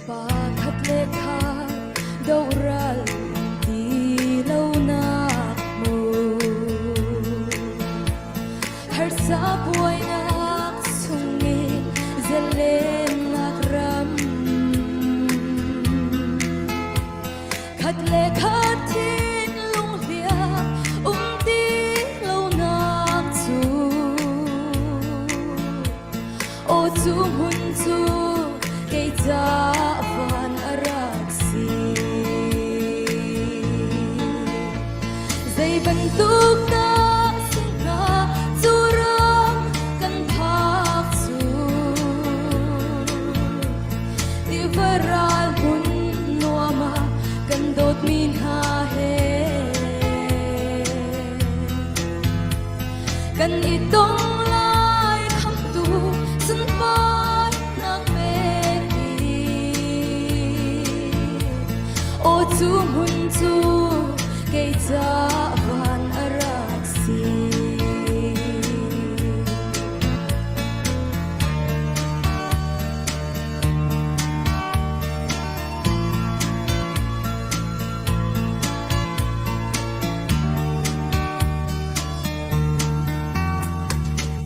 Pakhat le khat doral ti lonak mu. Harsa buainak chungin zalennak ram. Khat le khat thinlung hliam um ti lonak cu. Aw cu hmun cu kei ca van a rak si. Zei bantuk dah si hnga cu ram kan phak cu. Tiva ral hmun nuam ah kan dawtmi hna he kan i tong lai khamtu sunparnak pek hi. Aw cu hmun cu kei ca van a rak si.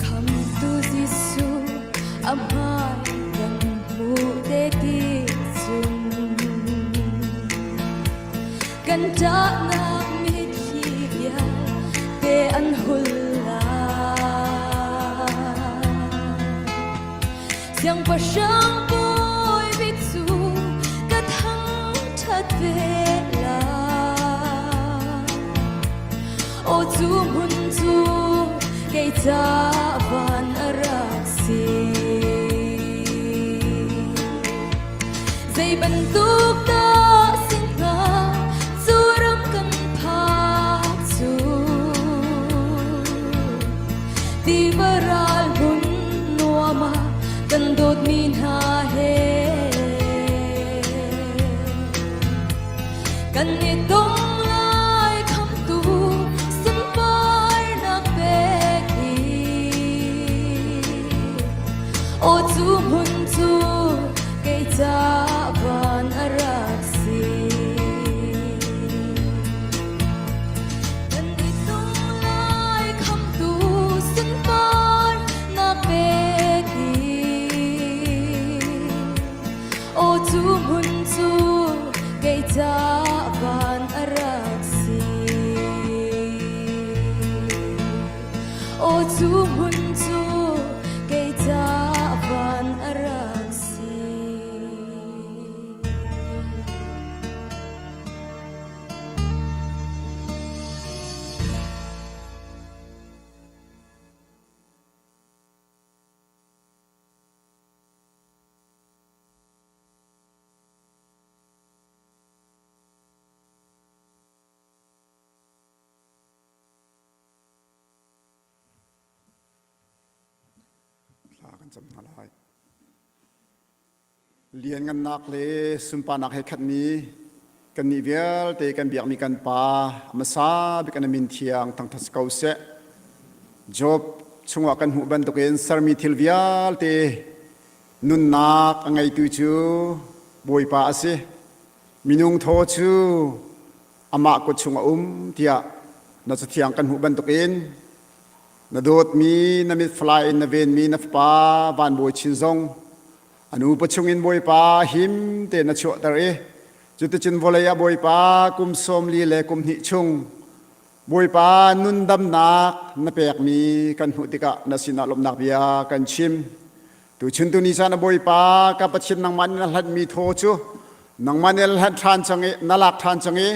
Khamtu Jesuh a hmai kan hmuh te ti cun kan ṭahnak mitthli vialte an hul lai. Siangpahrang bawi bik cu ka thangṭhat ve lai. Aw cu hmun cu kei ca van a rak si. Zei bantuk dah si hnga cu ram kan phak cu. Tiva ral hmun nuam ah kan dawtmi hna he kan i tong lai khamtu sunparnak pek hi. Aw cu hmun cu kei ca van a rak si. Kan i tung lai khamtu sunparnak pek hi. Aw cu hmun cu kei ca van a rak si. Aw cu hmun cu kei ca van a rak si. Thla kan cam hna lai. Lianngannak le sunparnak he khatmi kannih vialte kan biakmi kan Pa hmasa bik an min thiang thangṭhat si ko seh. Job chungah kan hmuh bantukin sermi thil vialte nunnak a ngeitu cu Bawipa a si. Minung thaw cu amah kut chung a um tiah na cathiang kan hmuh bantukin na dawtmi na mit falai in na venmi na fapa van bawi chin zong a nupa chungin Bawipa him tein na chuahter i cuticun vawlei ah Bawipa kum 40 le kum hnih chung Bawipa nundamnak na pekmi kan hmuh tikah na sinah lawmhnak bia kan chim. Tuchun tuni caan ah Bawipa ka Pathian nangmah nih na hlanhmi thaw cu nangmah nih na hlanh ṭhan cang i na lak ṭhan cang i.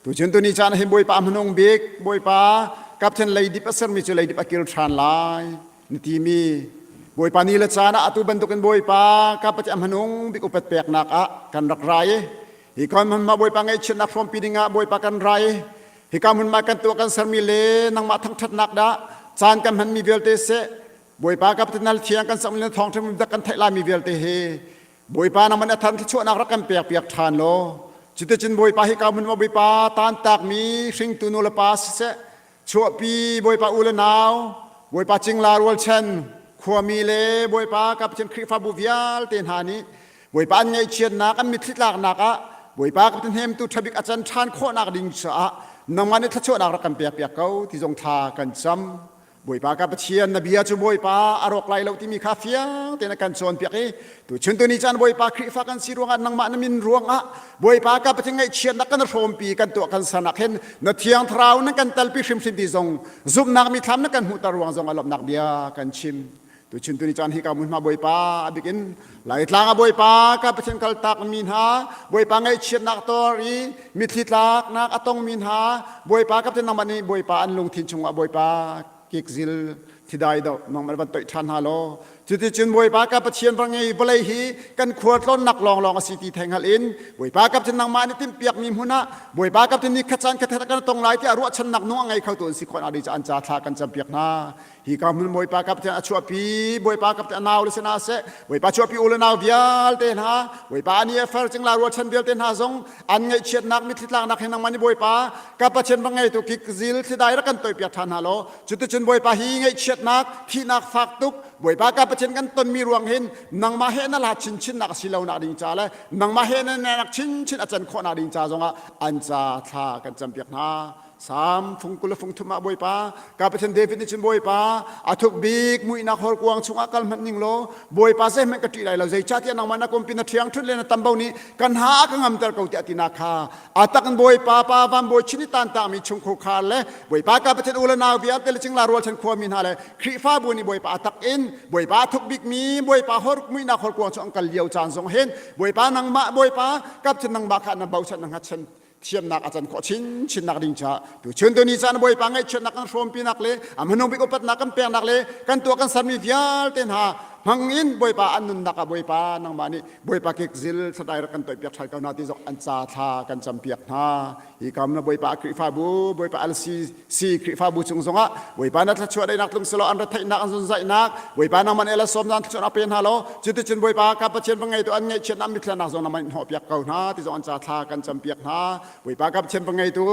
Tuchun tuni caan hin Bawipa hmanung bik Bawipa kapthen leidip a sermi cu leidip a kir ṭhan lai na timi Bawipa ni le caan ah atu bantukin Bawipa kapati a hmanung bik upat peknak ah kan rak ra i hi kon hmunhma Bawipa ngaihchiatnak hrawmpi dingah Bawipa kan ra i hika hmunhma kan tuah kan sermi le nangmah thangṭhatnak dah caan kan hmanmi vialte seh Bawipa kapten nal thiang kan sakmi le thawngṭha dak kan theih laimi vialte hi Bawipa nangman a than thluachuahnak rak kan pek piak ṭhan law cuticun Bawipa hi ka hmun Bawipa tantakmi hringtu nu le pa siseh chuahpi Bawipa u le nau Bawipa cingla rualchan khuami le Bawipa ka Pathian Khrihfabu vialte hna nih Bawipa an ngaihchiatnak an mitthli tlaknak ah Bawipa ka Pathian hnemtu ṭhabik a can ṭhan khawhnak ding caah nangmah nih thluachuahnak rak kan pek piak ko ti zong thla kan cam. Bawipa ka Pathian na bia cu Bawipa a rawk lai lo timi kha fiang tein a kan cawnpiak i tuchun tuni caan Bawipa Khrihfa kan si ruangah nangmah na min ruangah Bawipa ka Pathian ngaihchiatnak kan hrawmpi kan tuah kan sernak hin na thiang thlarau nan kan telpi hrimhrim ti zong zumhnak mithlam na kan hmuhter ruang zong a lawmhnak bia kan chim tuchun tuni caan hi ka hmunhma Bawipa a bikin Laitlang a Bawipa ka Pathian kaltak mi hna Bawipa ngaihchiatnak tor i Mitthli tlaknak a tongmi hna Bawipa kapten nangmah nih Bawipa an lungthin chungah Bawipa kikzil thidai do nangmah van toih ṭhan hna law cuticun Bawipa ka Pathian va ngei vawlei hi kan khua tlawnnak lawnglawng a si ti thei hngalh in Bawipa kapten nangmah nih timhpiakmi hmun ah Bawipa kapten nih khat caan khat kan tong lai tiah ruahchannak nung a ngei kho tu an si khawh nak ding ca an ca thla kan campiak hna Hi ka hmun Bawipa ka Pathian a chuahpi Bawipa ka Pathian a nau le sinah seh Bawipa chuahpi u le nau vialte hna Bawipa ani a fer cingla rualchan vialte hna zong an ngaihchiatnak mitthli tlaknak hi nangmah nih Bawipa ka Pathian va ngeitu kik zil thlidai rak kan toipiak ṭhan hna law cuticun Bawipa hi ngaihchiatnak thihnak fak tuk Bawipa ka Pathian kan tonmi ruang hin nangmah he na hlat chinchinnak a si lonak ding ca le nangmah he na nak chinchin a can khawhnak ding ca zongah an ca thla kan campiak hna Salm fung 20 le fung thum ah Bawipa ka Pathian David nih cun Bawipa a thuk bik muihnak horkuang chungah kal hmanh ning law Bawipa zeihmanh ka ṭih lai lo zeicahtiah nangmah na kumpi na ṭhiang ṭhut le na tambo nih kan ha a ka ngamter ko tiah tinak kha a tak in Bawipa pa van bawi chin i tantakmi chungkhur khar le Bawipa ka Pathian u le nau vialte le cingla rualchan khuami hna le Khrihfabu nih Bawipa a tak in Bawipa a thuk bikmi Bawipa hor muihnak horkuang chung an kal lio caan zong hin Bawipa nangmah Bawipa ka Pathian nangmah kha na bochan na hngatchan thiamnak a can khawh chinchinnak ding caah tuchun tuni caan Bawipa ngaihchiatnak kan hrawmpinak le a hmanung bik upatnak kan peknak le kan tuah kan sermi vialte hna hmang in Bawipa an nunnak ah Bawipa nangmah nih Bawipa kikzil thladai rak kan toihpiak ṭhal ko hna ti zong an ca thla kan campiak hna hi kam na Bawipa Khrihfabu Bawipa LCC Khrihfabu cung zongah Bawipa na thluachuah daihnak tlung selaw an retheihnak an zunzaihnak Bawipa nangmah nih la sawm zan thluachuah pe hna law cuticun Bawipa ka Pathian va ngeitu an ngaihchiatnak mitthlinak zong nangmah nih hnawhpiak ko hna ti zong an ca thla kan campiak hna Bawipa ka Pathian va ngeitu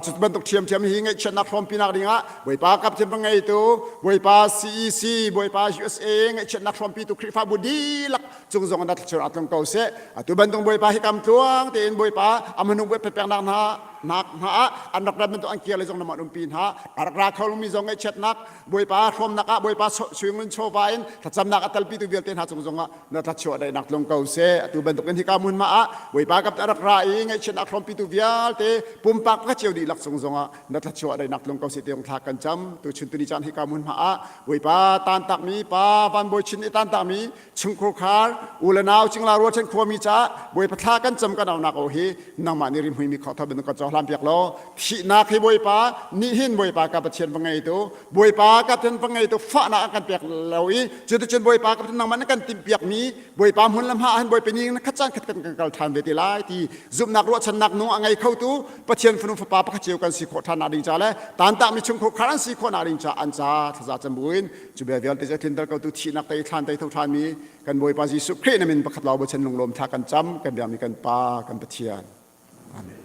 cu bantuk ṭhiamṭhiam hi ngaihchiatnak hrawmpinak dingah Bawipa ka Pathian va ngeitu Bawipa CEC Bawipa USA ngaihchiatnak hrawmpitu Khrihfabu dihlak cung zong na thluachuah tlung ko seh atu bantuk Bawipa hi kam tluang tein Bawipa amanung peknak hna nak hna ah an rak rat bantuk an kir le zong namah umpi hna a rak ra kho lomi zong ngaihchiatnak Bawipa hrawmnak ah Bawipa suingun chawva in thlacamnak a telpitu vialte hna cung zongah na thluachuah daihnak tlung ko seh atu bantukin hika hmun ma ah Bawipa kap a rak ra i ngaihchiatnak hrawmpitu vialte pumpak ka cio dihlak cung zongah na thluachuah daihnak tlung ko seh tiang thla kan cam tu chun tuni caan hika hmun ma ah Bawipa tantakmi pa van bawi chin i tantakmi chungkhur khar u le nau cingla rualchan khuami caah Bawipa thla kan cam kan aunak o hi nangmah nih rimhmui mi khawh thar kan cohlan piak law thihnak hi Bawipa nih hin Bawipa ka Pathian va ngeitu Bawipa ka Pathian va ngeitu fahnak an kan pek lo i cuticun Bawipa ka Pathian nangmah na kan timhpiak mi Bawipa hmun le hma ah hin Bawipa nih khat caan khat kan kan kal ṭhan ve te lai ti zumhnak ruahchannak nung a ngei khotu Pathian fanu fapa pakhat cio kan si khawh ṭhan nak ding ca le tantakmi chungkhur khar an si khawh nak ding ca an ca thlaza cam buin cu bia vialte cu tlinter ko tu thihnak tei thlan tei tho ṭhan mi kan Bawipa Jesuh Khrih na min pakhat law bochan lunglawm thla kan cam kan biakmi kan Pa kan Pathian Amen.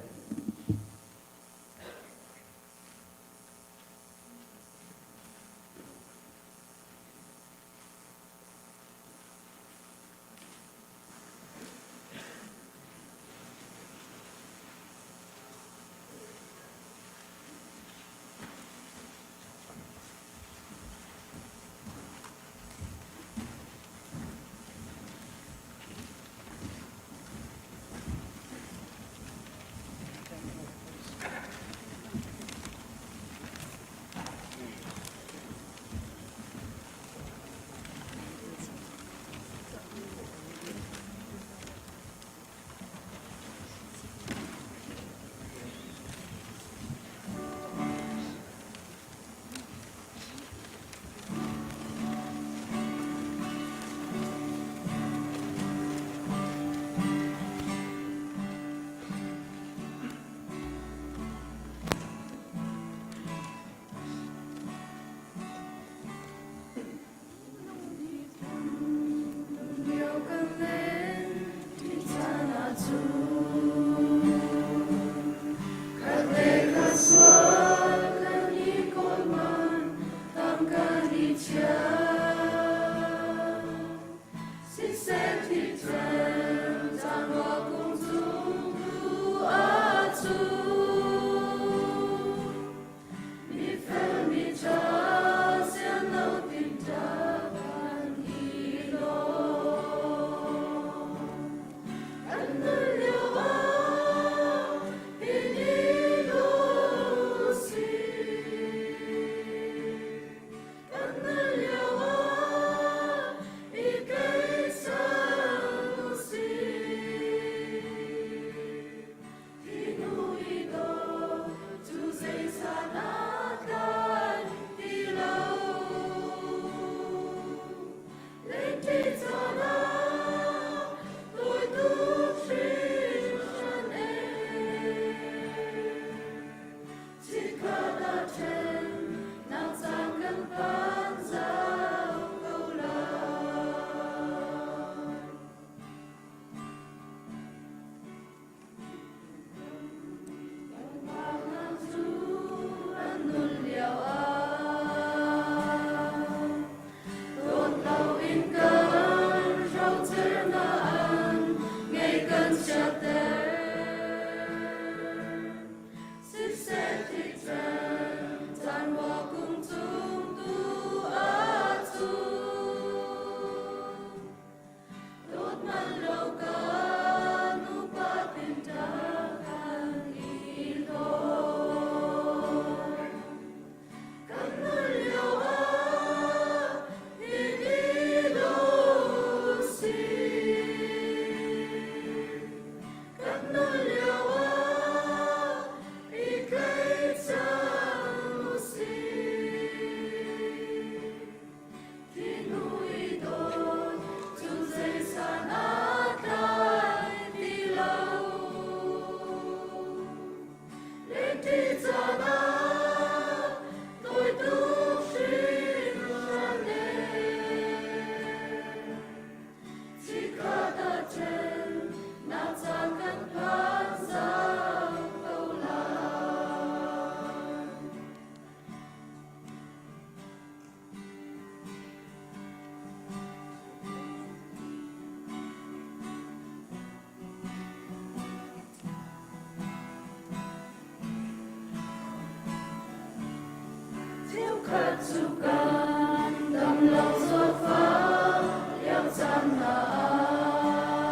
cu kan dam lo zawtfah lio caan hna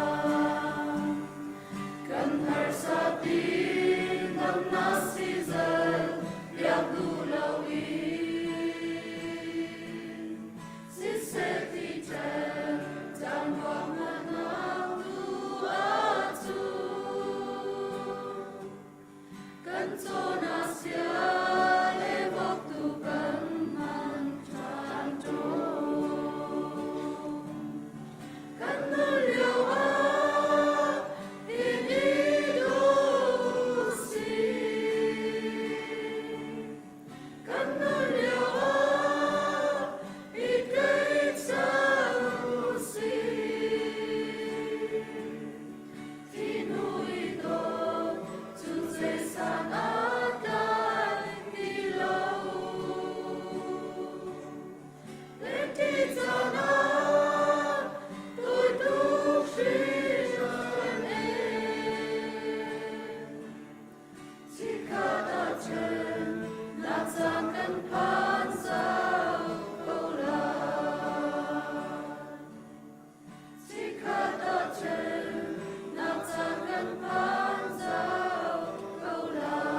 ah kan harsa tin damnak sizal piak duh loin siseh ti ṭhen caan ruahmannak tu ahcun Kan cawn ah sia le vok tu kan hman ṭhan ṭung. Kan nun lio ah hin i duh sih. Kan nun lio ah i tlei cang usih. Kan phan zau ko lai. Chikkhat ah ṭhen nak caan kan phan zau ko lai.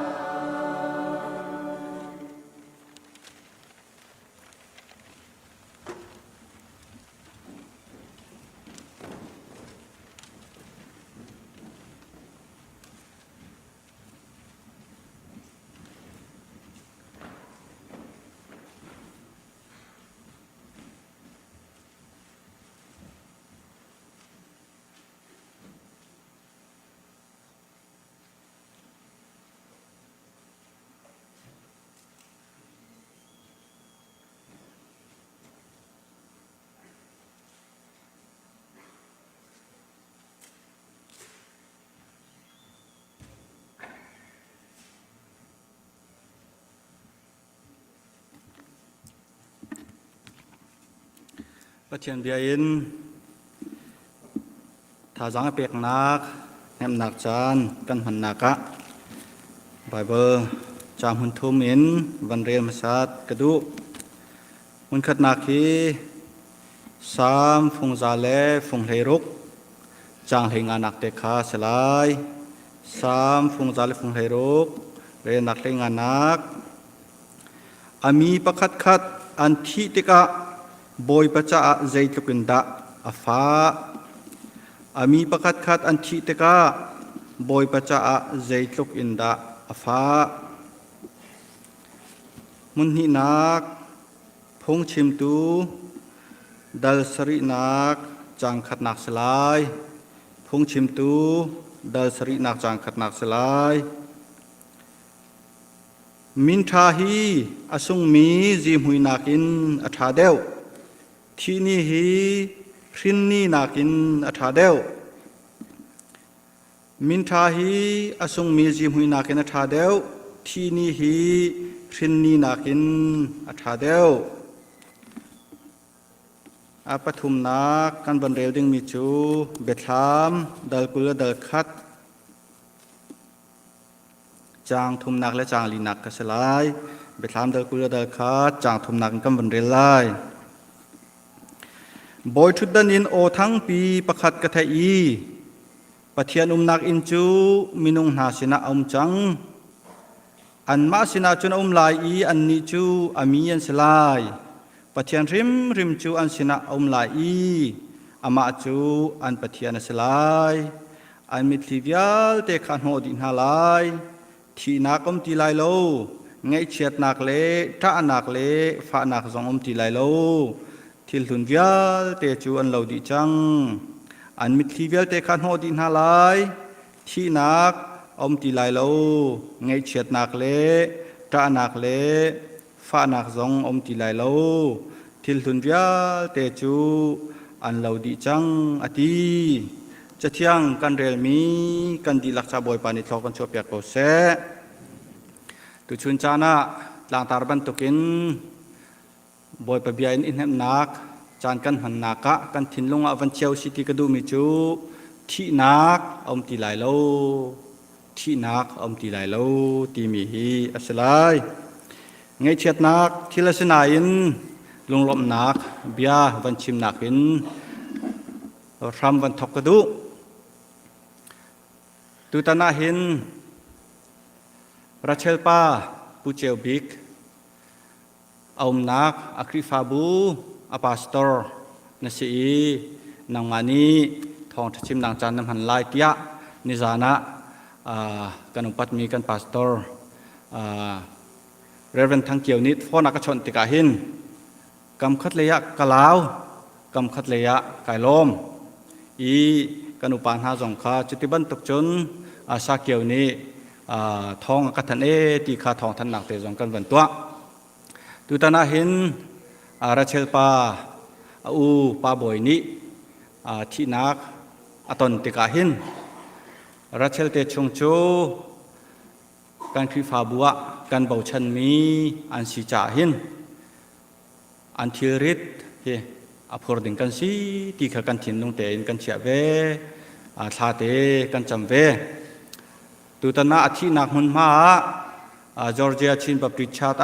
Pathian bia in thazaang a peknak hnemhnak caan kan hmannak ah Baibal ca hmun thum in van rel hmasat ka duh. Hmunkhatnak hi Salm fungza le fung 16 caang hlei-nganak te kha si lai. Salm fungza le fung 16 relnak hlei-nganak A mi pakhatkhat an thih tikah Bawipa caah zeitluk in dah a fah. A mi pakhatkhat an thih tikah Bawipa caah zeitluk in dah a fah. Hmun hnihnak phungchimtu dal sarihnak caang khatnak si lai. Phungchimtu dal sarihnak caang khatnak si lai. Min ṭha hi a sungmi zihmui nakin a ṭha deuh. Thih ni hi hrin ni nakin a ṭha deuh. Min ṭha hi a sungmi zihmui nakin a ṭha deuh. Thih ni hi hrin ni nakin a ṭha deuh. A pathumnak kan van rel dingmi cu Biathlam dal 20 le dal khat Caang thumnak le caang linak ka si lai. Biathlam dal 20 le dal kha caang thumnak in kan van rel lai. Bawi ṭhutdan in aw thangpi pakhat ka theih i Pathian umnak inn cu minung hna sinah a um cang. Anmah sinah cun a um lai i annih cu a mi an si lai. Pathian hrimhrim cu an sinah a um lai i amah cu an Pathian a si lai. An mitthli vialte kha a hnawh dih hna lai. Thihnak um ti lai lo, ngaihchiatnak le ṭahnak le fahnak zong um ti lai lo. Thil hlun vialte cu an lo dih cang. An mitthli vialte kha a hnawh dih hna lai. Thihnak a um ti lai lo, ngaihchiatnak le ṭahnak le fahnak zong a um ti lai lo. Thil hlun vialte cu an lo dih cang, a ti. Cathiang kan relmi kan dihlak ca Bawipa nih thlaw kan chuahpiak ko seh. Tuchun caan ah tlangtar bantukin Bawipa bia in i hnemhnak caan kan hmannak ah kan thinlung ah van chia usih ti ka duhmi cu thihnak a um ti lai lo, thihnak a um ti lai lo timi hi a si lai. Ngaihchiatnak thil a si nain lunglawmhnak bia van chimnak in hram van thawk ka duh. Tutan ah hin Rachel pa Pu Ceu Bik a umnak a Khrihfabu a pastor na si i nangmah nih thawngṭha chimnak caan na hman lai tiah nizan ah kan upatmi kan pastor Reverend Thang Kio nih phone a ka chawnh tikah hin kam khat lei ah ka lau kam khat lei ah kai lawm i kan upa hna zong kha cuti bantuk cun Sakio nih thawng a ka thanh e ti kha thawng thanhnak te zong kan van tuah. Tutan ah hin Rachel pa a u pa bawi nih thihnak a ton tikah hin Rachel te chung cu kan Khrihfabu ah kan bochanmi an si caah hin an thilrit hi a phur ding kan si ti kha kan thinlung tein kan chiah ve thla te kan cam ve tutan ah a thihnak hmunhma ah Georgia Chin Baptist Church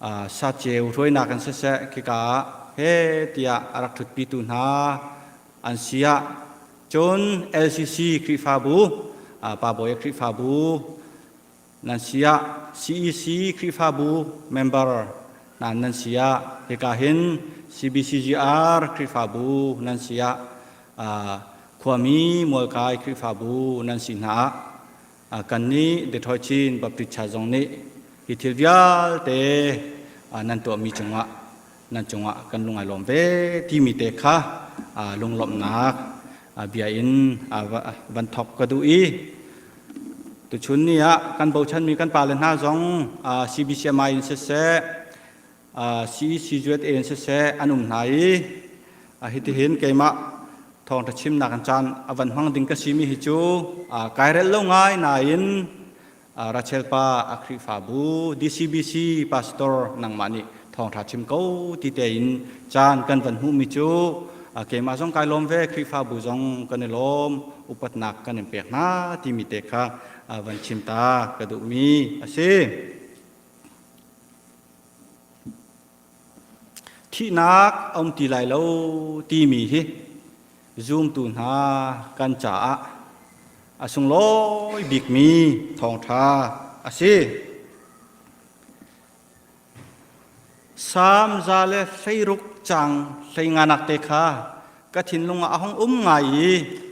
ah saceu hruainak in siseh khika ah he tiah a rak ṭhutpitu hna an si ah cun LCC Khrihfabu Pa Bawi Khrihfabu nan si ah CEC Khrihfabu member hna nan si ah hika hin CBCGR Khrihfabu nan si ah khuami Mualkai Khrihfabu nan si hna ah kannih Detroit Chin Baptist Church zong nih hi thil vialte nan tuahmi cungah nan cungah kan lung ai lawm ve timi te kha lunglawmhnak bia in van thawk ka duh i tuchun ni ah kan bochanmi kan pale hna zong CBCMI in siseh CECUSA in siseh an um hna i hitihin keimah thawngṭha chimnak an caan a van hmang ding ka simi hi cu kai relh lo ngai nain Rachel pa a Khrihfabu DCBC pastor nangmah nih thawngṭha chim ko ti tein caan kan van hmuhmi cu keimah zong kai lawm ve Khrihfabu zong kan i lawm upatnak kan in pek hna timi te kha van chim ta ka duhmi a si. Thihnak a um ti lai lo timi hi zumtu hna kan caah a sunglawi bikmi thawngṭha a si. Salm za le 16 cang hleinganak te kha ka thinlung ah a hung um ngai i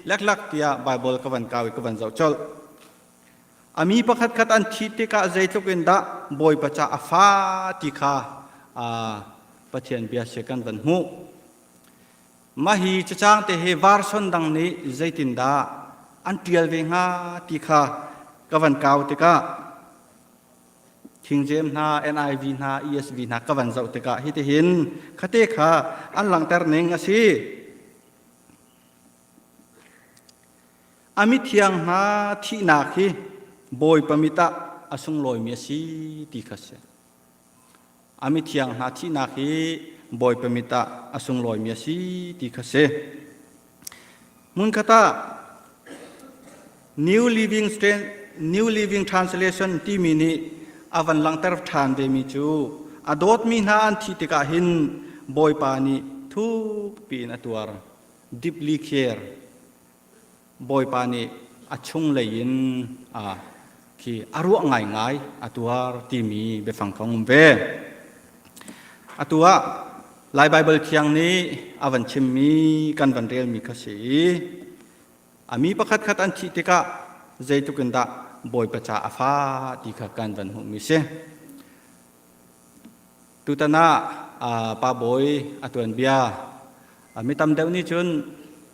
leklak tiah Baibal ka van kau i ka van zoh colh. A mi pakhatkhat an thih tikah zeitluk in dah Bawipa ca a fa ti kha Pathian bia si kan van hmuh. Mah hi cacang te hi version dang nih zeitindah an ṭial ve hnga ti kha ka van kau tikah King James hna, NIV hna, ESV hna ka van zoh tikah hitihin khate kha an langhter ning a si. A mithiang hna thihnak hi Bawipa mit ah a sunglawimi a si ti kha si. A mithiang hna thihnak hi Bawipa mit ah a sunglawimi a si ti kha si. Hmunkhat ah New Living, New Living Translation timi nih a van langhter ṭhan vemi cu a dawtmi hna an thih tikah hin Bawipa nih thukpi in a tuar. Deeply care. Bawipa nih a chunglei in a khi a ruah ngaingai a tuar timi biafang kha um ve. Atu ah Lai Baibal Thiang nih a van chimmi kan van relmi kha si i a mi pakhat khat an thih tikah zeitluk in dah Bawipa ca a fa ti kha kan van hmuhmi si. Tutan ah Pa Bawi a tuanbia mi tam deuh nih cun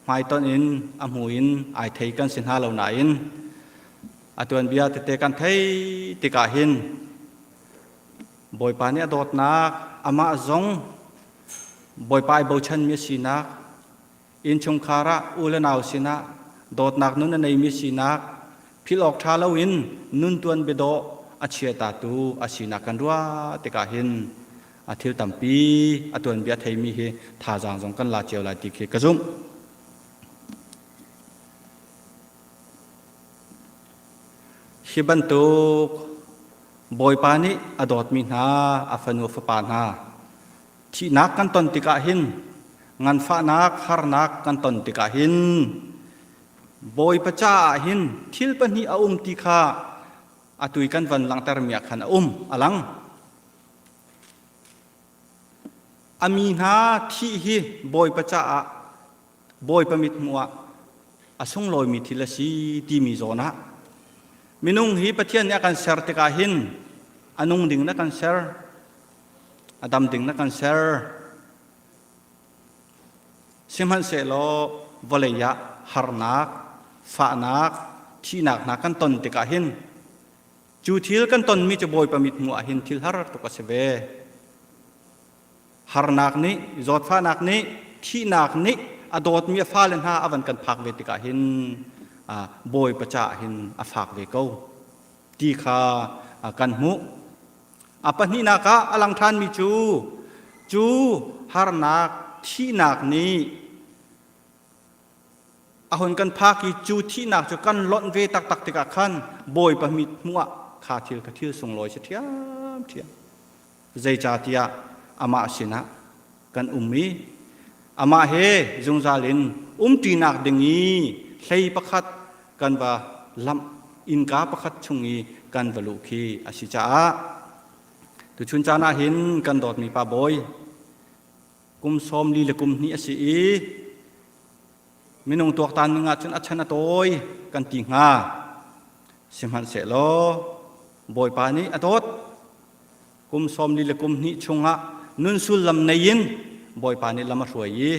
hmaitonh in a hmu in ai thei kan si hna lo nain a tuanbia tete kan thei tikah hin Bawipa nih a dawtnak amah zong Bawipa ai bochanmi a sinak innchungkhar ah u le nau sinah dawtnak nun a neimi sinak philh awk ṭha loin nun tuan biadawh a chiatatu a sinak kan ruah tikah hin a thil tampi a tuanbia theimi hi thazaang zong kan la cio lai ti khi ka zumh. Hi bantuk. Bawipa nih a dawtmi hna a fanu a fapa hna thihnak kan ton tikah hin nganfahnak harnak kan ton tikah hin Bawipa caah hin thil pahnih a um ti kha atu i kan van langhtermi ah khan a um a lang. A mi hna thih hi Bawipa caah Bawipa mithmuh ah a sunglawimi thil a si timi zawn ah minung hi Pathian nih a kan ser tikah hin a nung ding na kan ser a dam ding na kan ser sihmanhsehlaw vawlei ah harnak fahnak thihnak hna kan ton tikah hin cu thil kan tonmi cu Bawipa mithmuh ah hin thil har tuk a si ve. Harnak nih, zawtfahnak nih, thihnak nih a dawtmi a fale hna a van kan phak ve tikah hin Bawipa caah hin a fak ve ko ti kha kan hmuh. A pahnihnak ah a lang ṭhanmi cu cu harnak, thihnak nih a hun kan phak i cu thihnak cu kan lonh ve taktak tikah khan Bawipa mit hmuh ah kha thil kha thil sunglawi si ṭhiamṭhiam. Zeicahtiah amah sinah kan um i amah he zungzal in umṭinak ding i hlei pakhat kan va lamh innka pakhat chung i kan va luh khi a si caah tuchun caan ah hin kan dawtmi pa bawi kum sawm li le kum hnih a si i minung tuaktan ning ah cun a chan a tawi kan ti hnga sihmanhsehlaw Bawipa nih a dawt kum sawm li le kum hnih chungah nun sullam nei in Bawipa nih lam a hruai i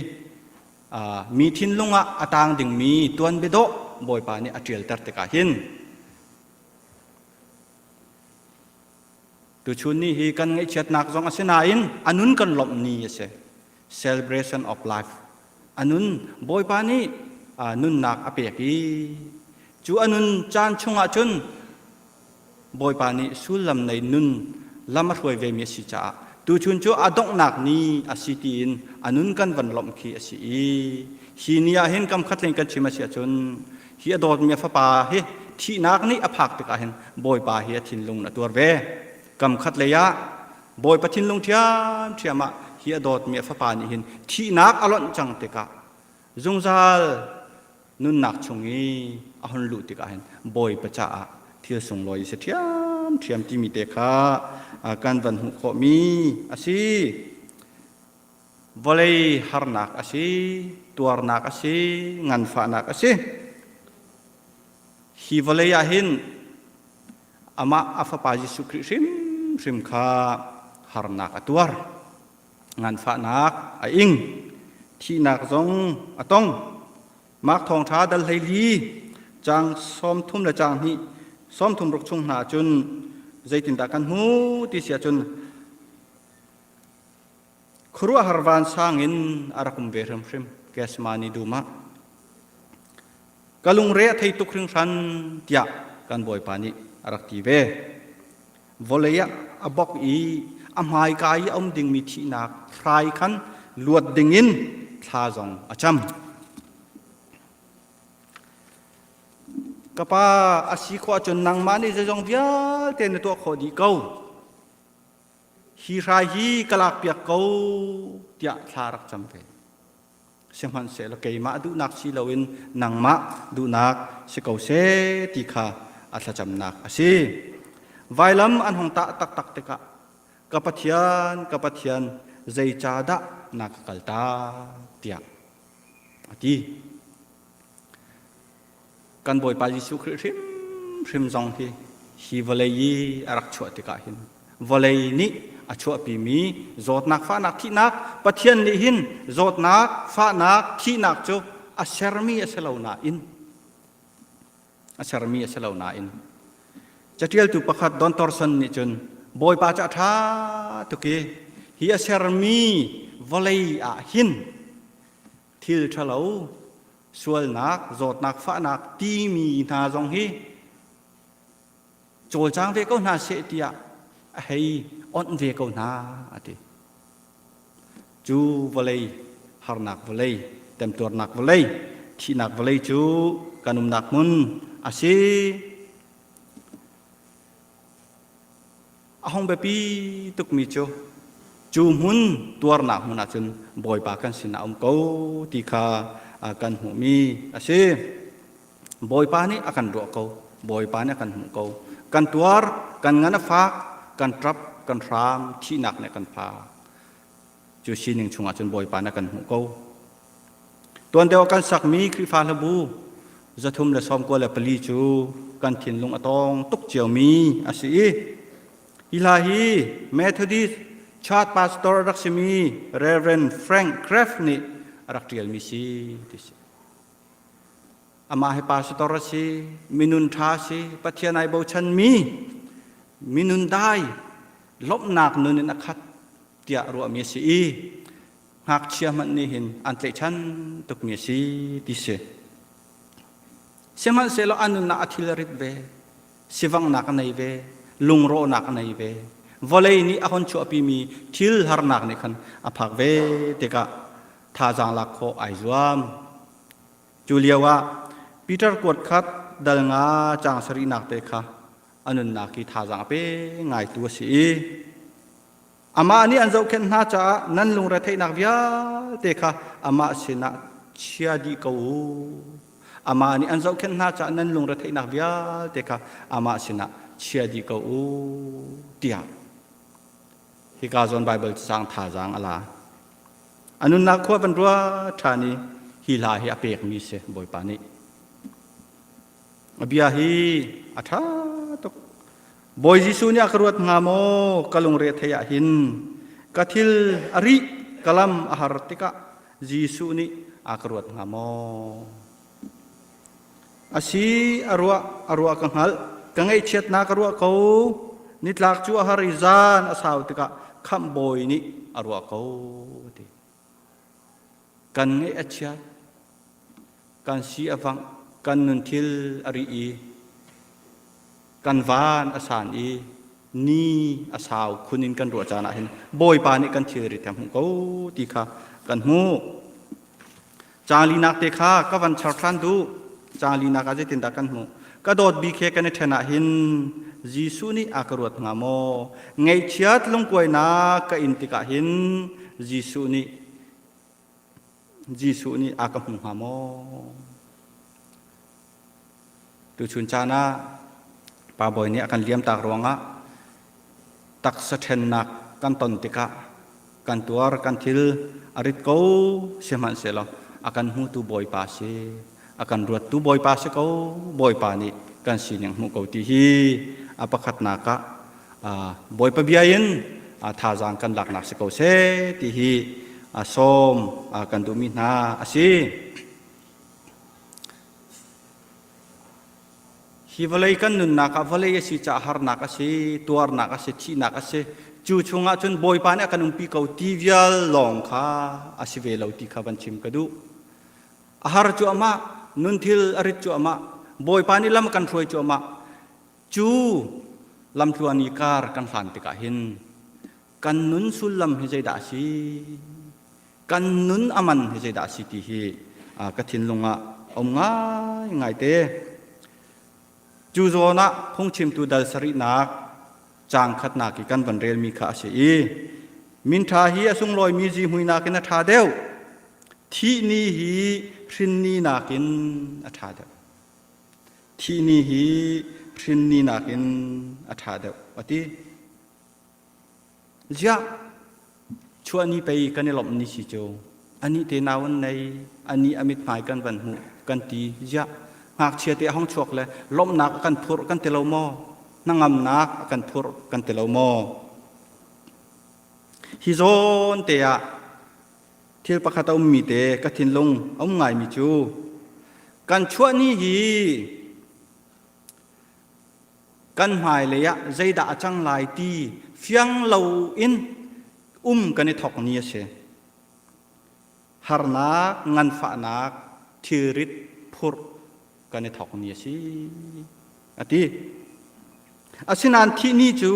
mi thinlung ah a tang dingmi tuanbia dawh Bawipa nih a ṭialter tikah hin tuchun ni hi kan ngaihchiatnak zong a si nain a nun kan lawmh ni a si celebration of life a nun Bawipa nih nunnak a pek i cu a nun caan chungah cun Bawipa nih sullam nei nun lam a hruai vemi a si caah tuchun cu a donghnak ni a si tiin a nun kan van lawmh khi a si i hi ni ah hin kam khat kan chim a si ahcun hi a dawtmi a fapa hi thihnak nih a phak tikah hin Bawipa hi a thinlung a tuar ve kam khat lei ah Bawipa thinlung ṭhiamṭhiam ah hi a dawtmi a fapa nih hin thihnak a lonh cang tikah zungzal nunnak chung i a hun luh tikah hin Bawipa caah thil sunglawi si ṭhiamṭhiam timi te kha kan van hmuh khawhmi a si. Vawlei harnak a si, tuarnak a si, nganfahnak a si. Hi vawlei ah hin amah a fapa Jesuh Khrih hrimhrim kha harnak a tuar. Nganfahnak a ing. Thihnak zong a tong. Mark thawngṭha dal 14 caang 30 le caang hnih 30 ruk chung hna cun zeitindah kan hmu ti si ahcun khuaruahhar vansang in a rak um ve hrimhrim Gethsemane dum ah. Ka lungre a thei tuk hringhran tiah kan Bawipa nih a rak ti ve. Vawlei ah a bok i a hmaika i a um dingmi thihnak hrai khan luat dingin thla zong a cam. Ka pa a si khawh ahcun nangmah nih zeizong vialte na tuah khawh dih ko. Hi hrai hi ka lakpiak ko tiah thla rak cam ve. Sihmanhsehlaw keimah duhnak si loin nangmah duhnak si ko seh ti kha a thlacamnak a si. Vailam an hung tah taktak tikah ka Pathian, ka Pathian, zeicahdah na ka kaltak tiah a ti. Kan Bawipa Jesuh Khrih hrimhrim zong hi hi vawlei i a rak chuah tikah hin vawlei nih a chuahpimi zawtnak fahnak thihnak Pathian nih hin zawtnak fahnak thihnak cu a sermi a si lo nain a sermi a si lo nain caṭialtu pakhat Don Torson nih cun Bawipa cu a ṭha tuk i hi a sermi vawlei ah hin thil ṭhalo sualnak zawtnak fahnak timi hna zong hi cawlcang ve ko hna seh tiah a hei onh ve ko hna a ti. Cu vawlei harnak vawlei temtuarnak vawlei thihnak vawlei cu kan umnak hmun a si. A hong biapi tukmi cu cu hmun tuarnak hmun ah cun Bawipa kan sinah a um ko ti kha kan hmuhmi a si. Bawipa nih a kan ruah ko. Bawipa nih a kan hmuh ko. Kan tuar, kan ngan a fak, kan ṭap, kan hram, thihnak nih a kan phak. Cu sining chungah cun Bawipa nih a kan hmuh ko. Tuan deuh ah kan sakmi Khrihfa hlabu 394 cu kan thinlung a tawng tuk ciomi a si i hi hla hi Methodist Church pastor a rak simi Reverend Frank Kraft nih a rak ṭialmi si ti si. Amah hi pastor a si, minun ṭha a si, Pathian ai bochanmi, minun dai, lawmhnak nun in a khat tiah ruahmi a si i ngakchia hmanh nih hin an tlaihchan tukmi a si ti si. Sihmanhsehlaw a nunnak a thil a rit ve, sivanghnak a nei ve, lungrawhnak a nei ve. Vawlei nih a hon chuahpimi thil harnak nih khan a phak ve tikah thazaang lak khawh ai zuam. Cu lio ah Peter kuat khat dal nga caang sarihnak te kha a nunnak hi thazaang a pe ngaitu a si i Amah nih an zohkhenh hna caah nan lungretheihnak vialte kha amah sinah chia dih ko u. Amah nih an zohkhenh hna caah nan lungretheihnak vialte kha amah sinah chia dih ko u tiah hika zawn Baibal cacang thazaang a la. A nunnak khua van ruah ṭhan i hi hla hi a pekmi si Bawipa nih. A bia hi a ṭha tuk. Bawi Jesuh nih a ka ruat hnga maw ka lungre thei ah hin ka thil a rih ka lam a har tikah Jesuh nih a ka ruat hnga maw? A si a ruah a ruah ka hngalh ka ngaihchiatnak ka ruah ko nitlak cu a har i zan a sau tikah khamh bawi nih a ruah ko ti. Kan ngaih a chiat kan si a vangh kan nun thil a rih i kan van a san i ni a sau khun in kan ruah caan ah hin Bawipa nih kan thilrit a hmuh ko ti kha kan hmuh. Caang linak te kha ka van char ṭhan duh. Caang linak ah zeitindah kan hmuh? Ka dawt bik he kan i ṭhen ah hin Jesuh nih a ka ruat hnga maw? Ngaihchiat lungkuainak ka in tikah hin Jesuh nih Jesuh nih a ka hmu hnga maw? Tuchun caan ah Pa Bawi nih a kan liamtak ruangah taksa ṭhennak kan ton tikah kan tuar kan thil a rit ko sihmanhsehlaw a kan hmutu Bawipa si a kan ruattu Bawipa si ko Bawipa nih kan sining hmuh ko ti hi a pakhatnak ah Bawipa bia in thazaang kan laknak si ko seh ti hi sawm kan duhmi hna a si. Hi vawlei kan nunnak ah vawlei a si caah harnak a si, tuarnak a si, thihnak a si. Cu chungah cun Bawipa nih a kan umpi ko ti vial lawng kha a si ve lo ti kha van chim ka duh. A har cuahmah, nun thil a rit cuahmah, Bawipa nih lam a kan hruai cuahmah. Cu lamtluan i kar kan hlan tikah hin kan nun sullam hi zeidah a si? Kan nun a man hi zeidah a si ti hi ka thinlung ah a um ngaingai te. Cu zawn ah phungchimtu dal sarihnak caang khatnak i kan van relmi kha a si i min ṭha hi a sunglawimi zihmui nakin a ṭha deuh. Thih ni hi hrin ni nakin a ṭha deuh. Thih ni hi hrin ni nakin a ṭha deuh a ti. Ziah chuah ni pei kan i lawmh ni si cu. Anih te nau an nei, anih a mithmai kan van hmuh kan ti. Ziah ngakchia te a hong chuak le lawmhnak a kan phurh kan ti lo maw? Hnangamnak a kan phurh kan ti lo maw? Hi zawn te ah thil pakhat a ummi te ka thinlung a um ngaimi cu kan chuah ni hi kan hmailei ah zeidah a cang lai ti fiang loin um kan i thawk ni a si. Harnak, nganfahnak, thilrit phurh kan i thawk ni a si a ti. Asinain thih ni cu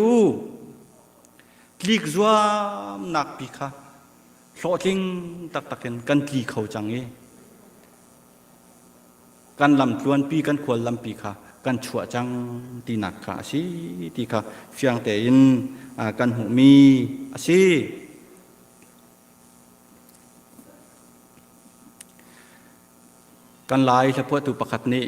tlik zuamnak pi kha hlawhtling taktak in kan tli kho cang i kan lamtluanpi kan khual lampi kha kan chuah cang tinak kha a si ti kha fiang tein kan hmuhmi a si. Kan Lai hlaphuahtu pakhat nih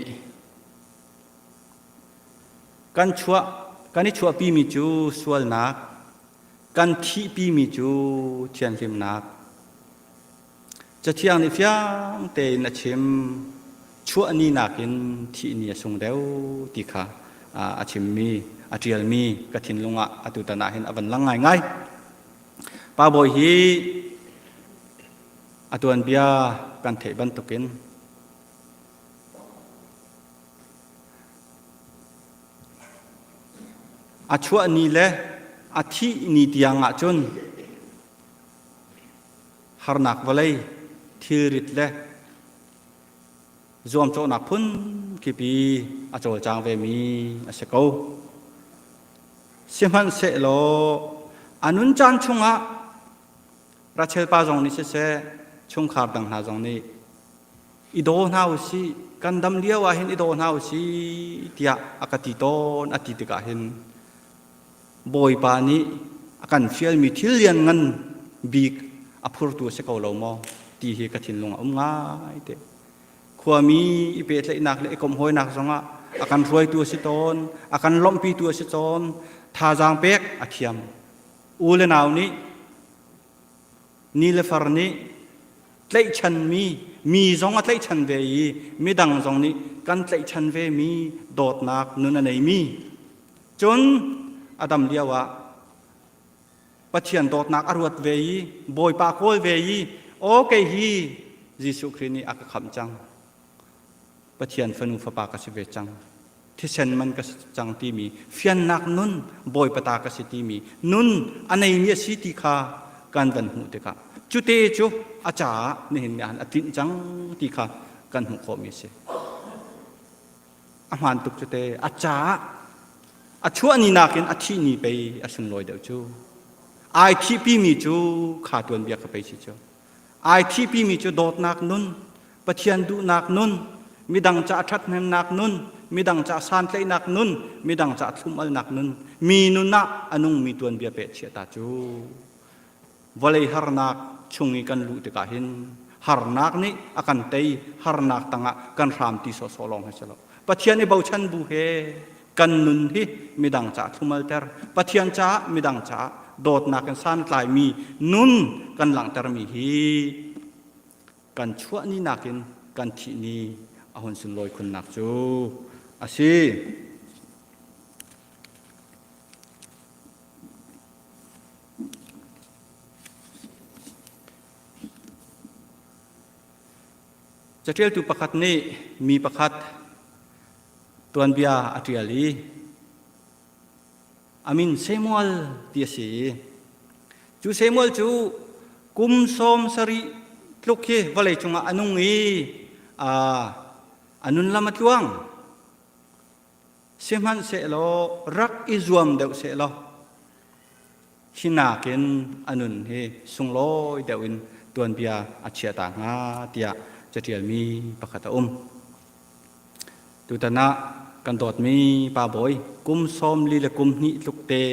kan chuah kan i chuahpimi cu sualnak kan thihpimi cu thianhlimnak Cathiang nih fiang tein a chim. Chuah ni nakin thih ni a sung deuh ti kha a chimmi, a ṭialmi ka thinlung ah atutan ah hin a van lang ngaingai. Pa Bawi hi a tuanbia kan theih bantukin a chuah ni le a thih ni tiang ah cun harnak vawlei thilrit le zuamcawhnak phun kipi a cawlcang vemi a si ko. Sihmanhsehlaw a nun caan chungah Rachel pa zong nih siseh chungkhar dang hna zong nih i daw hna u sih kan dam lio ah hin i daw hna u sih tiah a ka ti tawn a ti tikah hin Bawipa nih a kan fialmi thil lianngan bik a phurtu a si ko lo maw ti hi ka thinlung a um ngai te. Khuami i pehtlaihnak le i komhhawinak zongah a kan hruaitu a si tawn, a kan lawmhpitu a si tawn, thazaang pek a thiam. U le nau nih ni le far nih tlaihchanmi mi zong a tlaihchan ve i midang zong nih kan tlaihchan ve mi dawtnak nun a neimi Cun a dam lioah Pathian dawtnak a ruat ve i Bawipa kawl ve i aw kei hi Jesuh Khrih nih a ka khamh cang. Pathian fanu fapa ka si ve cang. Thisen man ka si cang timi fiannak nun Bawipa ta ka si timi nun a neimi a si ti kha kan van hmuh tikah cute cu a caah nihin ni ah a tlinh cang ti kha kan hmuh khawhmi a si. A hmaan tuk cu te. A caah a chuah ni nakin a thih ni pei a sunglawi deuh cu. Ai thihpimi cu kha tuanbia kha pei si cu. Ai thihpimi cu dawtnak nun, Pathian duhnak nun, midang ca ṭhathnemnak nun, midang ca santlaihnak nun, midang ca thlum-alnak nun, mi nun ah a nungmi tuanbia peh chiah ta cu. Vawlei harnak chung i kan luh tikah hin harnak nih a kan tei, harnak tangah kan hram ti sawhsawh lawng hi si lo. Pathian i bochan bu he kan nun hi midang caah thlumalter, Pathian caah midang caah dawtnak in santlaimi nun kan langhtermi hi kan chuah ni nakin kan thih ni a hun sunlawi khunnak cu a si. Caṭialtu pakhat nih mi pakhat tuanbia a ṭial i a min Samuel ti a si i cu Samuel cu kum 70 tluk hi vawlei cungah a nung i a nun lam a tluang. Sihmanhsehlaw rak i zuam deuh sehlaw hi nakin a nun hi sunglawi deuh in tuanbia a chia ta hnga tiah caṭialmi pakhat a um. Tutan ah kan dawtmi pa Bawi kum 42 le kum hnih tluk te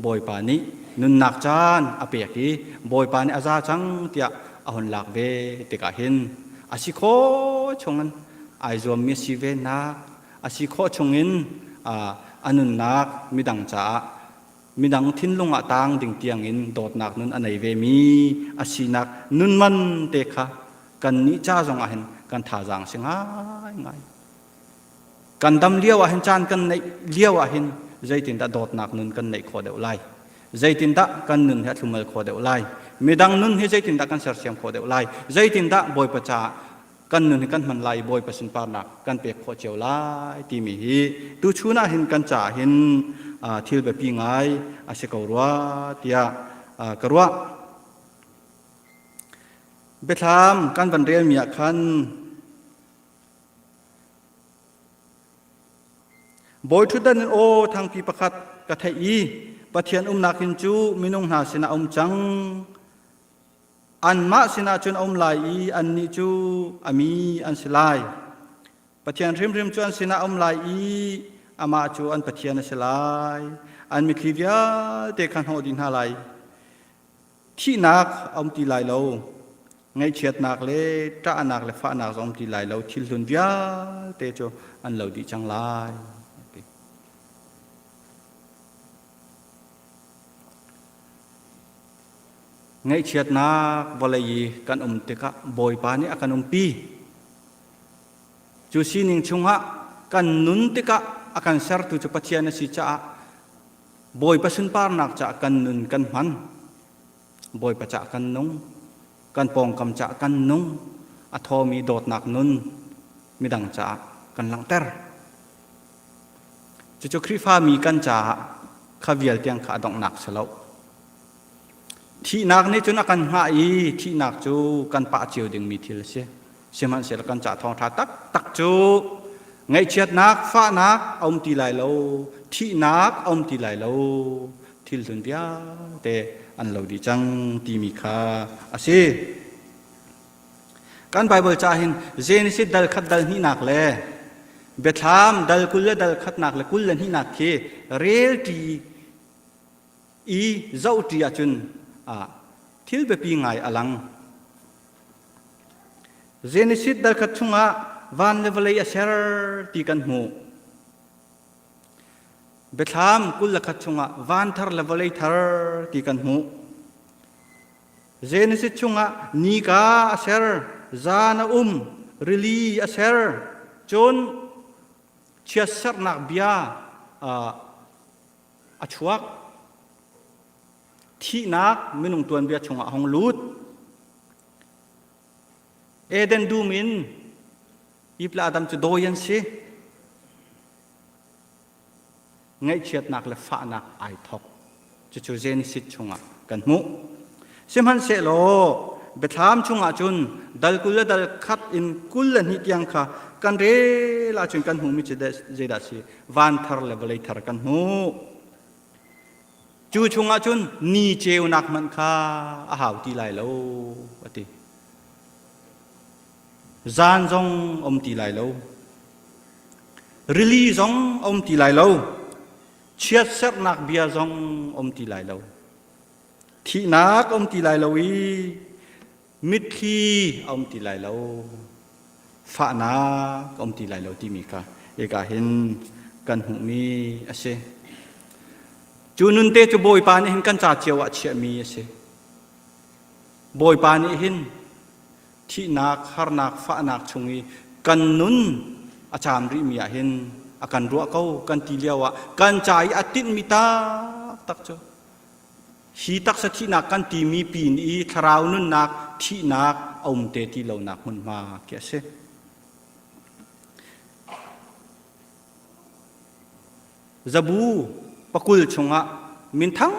Bawipa nih nunnak caan a pek i Bawipa nih a za cang tiah a hun lak ve tikah hin a si khawh chungin ai zuammi a si ve nak a si khawh chungin a nunnak midang caah midang thinlung ah taang ding tiangin dawtnak nun a nei vemi a sinak nun man te kha kannih ca zong ah hin kan thazaang si ngaingai. Kan dam lio ah hin caan kan neih lio ah hin zeitindah dawtnak nun kan neih khawh deuh lai? Zeitindah kan nun hi a thlumal khawh deuh lai? Midang nun hi zeitindah kan sersiam khawh deuh lai? Zeitindah Bawipa caah kan nun hi kan hman lai i Bawipa sunparnak kan pek khawh cio lai timi hi tuchun ah hin kan caah hin thil biapi ngai a si ko rua tiah ka ruah. Biathlam kan van relmi ah khan Bawi ṭhutdan in aw thangpi pakhat ka theih i Pathian umnak inn cu minung hna sinah a um cang. Anmah sinah cun a um lai i annih cu a mi an si lai. Pathian hrimhrim cu an sinah a um lai i amah cu an Pathian a si lai. An mitthli vialte kha hnawh dih hna lai. Thihnak a um ti lai lo. Ngaihchiatnak le ṭahnak le fahnak zong um ti lai lo. Thil hlun vialte cu an lo dih cang lai. Ngaihchiatnak vawlei i kan um tikah Bawipa nih a kan umpi. Cu sining chungah kan nun tikah a kan sertu cu Pathian a si caah Bawipa sunparnak caah kan nun kan hman. Bawipa caah kan nung. Kan pawngkam caah kan nung. A thawmi dawtnak nun midang caah kan langhter. Cucu Khrihfami kan caah kha vial tiang kha a donghnak si lo. Thihnak nih cun a kan hngah i thihnak cu kan pah cio dingmi thil a si. Sihmanhsehlaw kan ca thawngṭha taktak cu ngaihchiatnak, fahnak a um ti lai lo, thihnak a um ti lai lo, thil hlun vialte an lo dih cang timi kha a si. Kan Baibal ca hin Genesis dal khat dal hnihnak le Biathlam dal 20 le dal khatnak le 22nak khi relṭi i zohṭi ahcun thil biapi ngai a lang. Genesis dal khat chungah van le vawlei a ser ti kan hmuh. Biathlam 21 chungah van thar le vawlei thar ti kan hmuh. Genesis chungah nika a ser, zan a um, rili a ser, cun chiatserhnak bia a chuak. Thihnak minung tuanbia chungah a hung lut. Eden dum in Eve le Adam cu dawi an si. Ngaihchiatnak le fahnak ai thok. Cucu Genesis chungah kan hmuh. Sihmanhsehlaw Biathlam chungah cun dal 20 le dal khat in 22 tiang kha kan rel ahcun kan hmuhmi cu zeidah si? Van thar le vawlei thar kan hmuh. Cu chungah cun ni ceunak hmanh kha a hau ti lai lo a ti. Zan zong a um ti lai lo. Rili zong a um ti lai lo. Chiatserhnak bia zong a um ti lai lo. Thihnak a um ti lai lo i mitthli a um ti lai lo fahnak a um ti lai lo timi kha hika hin kan hmuhmi a si cu nunte cu bawipa nih hin kan ca cio ah chiahmi a si bawipa nih hin thihnak harnak fahnak chung i kan nun a caam rihmi ah hin a kan ruah ko kan ti lio ah kan ca i a tinhmi taktak cu Hi taksa thihnak kan timi pin i thlarau nunnak thihnak a um te ti lonak hmunhma khi a si. Zabu pakul chungah minthang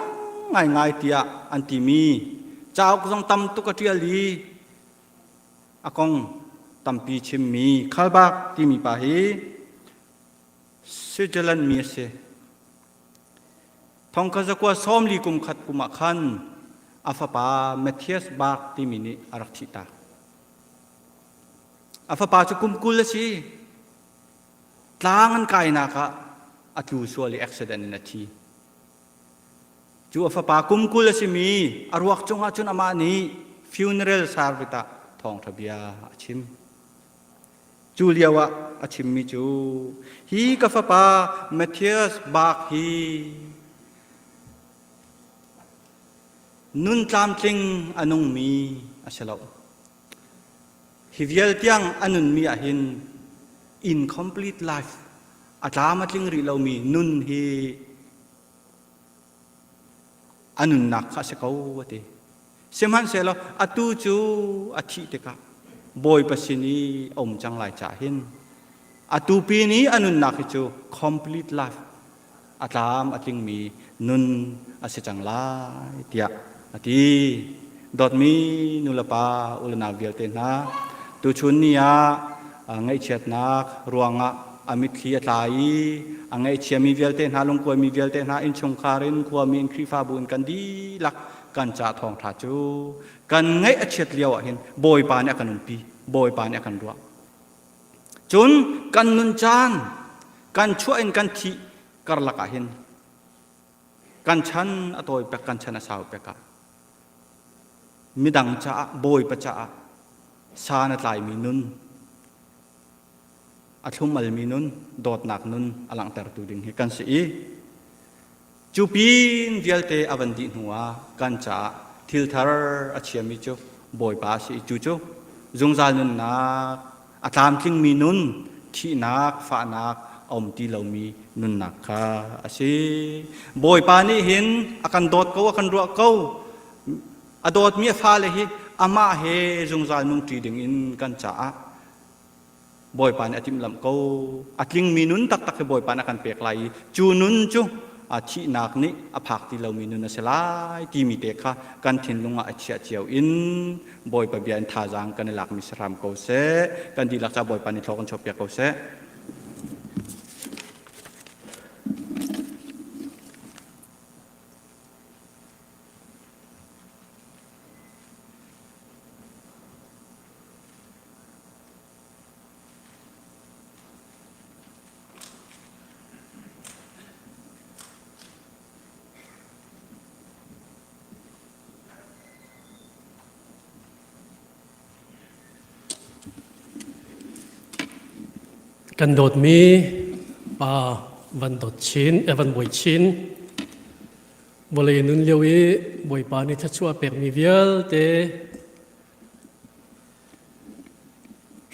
ngaingai tiah an timi cauk zong tam tuk a ṭial i a kong tampi chimmi Khalbak timi pa hi Switzerland mi a si. Thongkhat zakua 40 kum khat kum ah khan a fapa Matthias Bach timi nih a rak thihtak. A fapa cu kum 20 a si. Tlang an kainak ah a tlu sual i accident in a thi. Cu a fapa kum 20 a simi a ruak cungah cun amah nih funeral service ah thawngṭha bia a chim. Cu lio ah a chimmi cu hi ka fapa Matthias Bach hi nun tlamtling a nungmi a si lo. Hi vial tiang a nunmi ah hin incomplete life a tlam a tling rih lomi nun hi a nunnak kha a si ko a ti. Sihmanhsehlaw atu cu a thih tikah Bawipa sin i a um cang lai caah hin atu pin i a nunnak hi cu complete life a tlam a tlingmi nun a si cang lai tiah a ti. Dawtmi nulepa ulenau vialte hna tuchun ni ah ngaihchiatnak ruangah a mitthli a tla i a ngaihchiami vialte hna lungkuaimi vialte hna innchungkhar in khuami in Khrihfabu in kan dihlak kan ca thawngṭha cu kan ngaih a chiat lio ah hin Bawipa nih a kan umpi Bawipa nih a kan ruah. Cun kan nun caan kan chuah in kan thih karlak ah hin kan chan a tawi pek kan chan a sau pek ah midang caah Bawipa caah san a tlaimi nun a thlum-almi nun dawtnak nun a langhtertu ding hi kan si i cu pin vialte a van dih hnu ah kan caah thil thar a chiami cu Bawipa a si i cu cu zungzal nunnak a tlamtlingmi nun thihnak fahnak a um ti lomi nunnak kha a si. Bawipa nih hin a kan dawt ko a kan ruah ko a dawtmi a fale hi amah he zungzal nungṭi ding in kan caah Bawipa nih a timhlamh ko. A tlingmi nun taktak hi Bawipa nih a kan pek lai i cu nun cu a thihnak nih a phak ti lomi nun a si lai timi te kha kan thinlung ah a chiah cio in Bawipa bia in thazaang kan i lakmi si hram ko seh. Kan dihlak ca Bawipa nih thlaw kan chuahpiak ko seh. Kan dawtmi pa Van Dawt Chin, Evan Bawi Chin, vawlei nun lio i Bawipa nih thluachuah pekmi vialte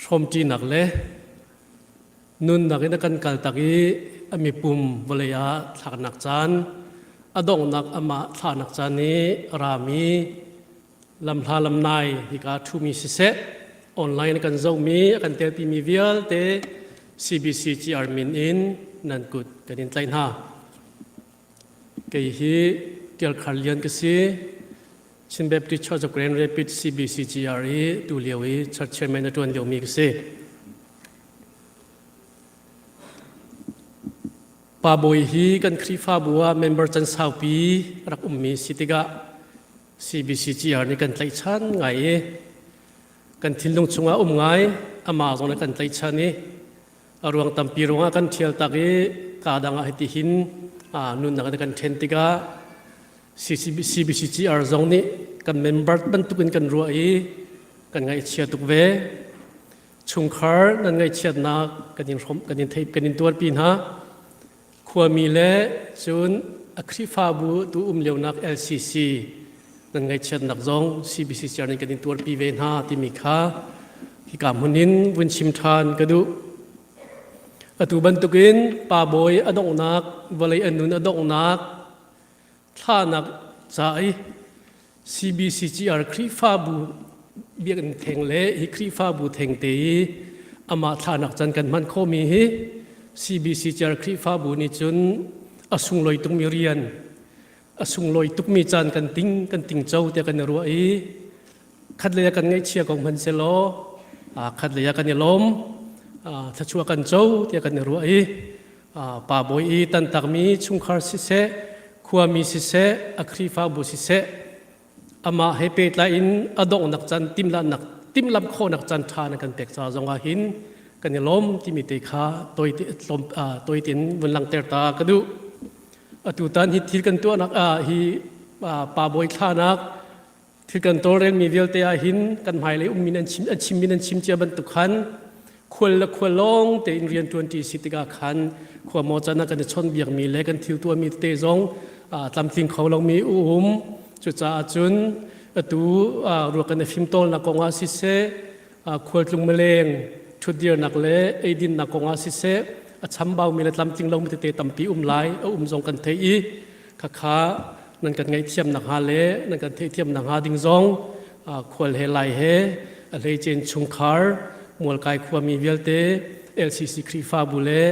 Hrawmṭinak le nunnak in a kan kaltak i a mipum vawlei ah thlaknak caan, a donghnak amah thlahnak caan i a rami lamhla lamnai hika ṭhumi siseh, online kan zohmi a kan telpimi vialte CBC GR min in nan kut kan in tlaih hna. Kei hi Tial Khar Lian ka si. Chin Baptist Church of Grand Rapids CBCGR i tu lio i church chairman a ṭuan liomi ka si. Pa Bawi hi kan Khrihfabu ah member can saupi rak ummi si tikah CBCGR nih kan tlaihchan ngai i kan thinlung chungah um ngai amah zong nih kan tlaihchan i a ruang tampi ruangah kan ṭhial tak i kaa dang ah hiti hin nunnak in kan ṭhen tikah CBCGR zong nih kan member bantukin kan ruah i kan ngaihchia tuk ve. Chungkhar nan ngaihchiatnak kan in hrom kan in theih kan in tuarpi hna. Khuami le cun a Khrihfabu tu um lionak LCC nan ngaihchiatnak zong CBCCR nih kan in tuarpi ve hna timi kha hika hmun in vun chim ṭhan ka duh. Atu bantukin pa bawi a donghnak vawlei a nun a donghnak thlanak ca i CBCGR Khrihfabu biakinn theng le hi Khrihfabu theng te i amah thlanak can kan hman khawhmi hi CBCGR Khrihfabu nih cun a sunglawi tukmi rian a sunglawi tukmi caan kan ting kan tingco tiah kan i ruah i khatlei ah kan ngaihchia ko hmanh selaw khatlei ah kan i lawm thluachuah kan co tiah kan i ruah i pa bawi i tantakmi chungkhar siseh khuami siseh a Khrihfabu siseh amah he pehtlai in a donghnak caan timhlamhnak timhlamh khawhnak caan ṭha na kan pek ca zongah hin kan i lawm timi te kha tawi tein vun langhter ta ka duh. Atutan hi thil kan tuahnak ah hi pa bawi thlanak thil kan tawlrelmi vialte ah hin kan hmailei ummi nan chim an chimmi nan chim cia bantuk khan khual le khual lawng tein rian ṭuanṭi si tikah khan khua maw can ah kan i chawnhbiakmi le kan thil tuahmi tete zong tlamtling kho lomi um cucaah cun atu ruak kan i fimtawlnak kongah siseh khualtlung mileng ṭhutdirnak le eidinnak kongah siseh a chambaumi le tlamtling lomi tete tampi um lai a um zong kan theih i khakha nan kan ngaihthiam nakhnga le nan kan theihthiam nakhnga ding zong khual he lai he a hleicen chungkhar mualkai khuami vialte LCC Khrihfabu le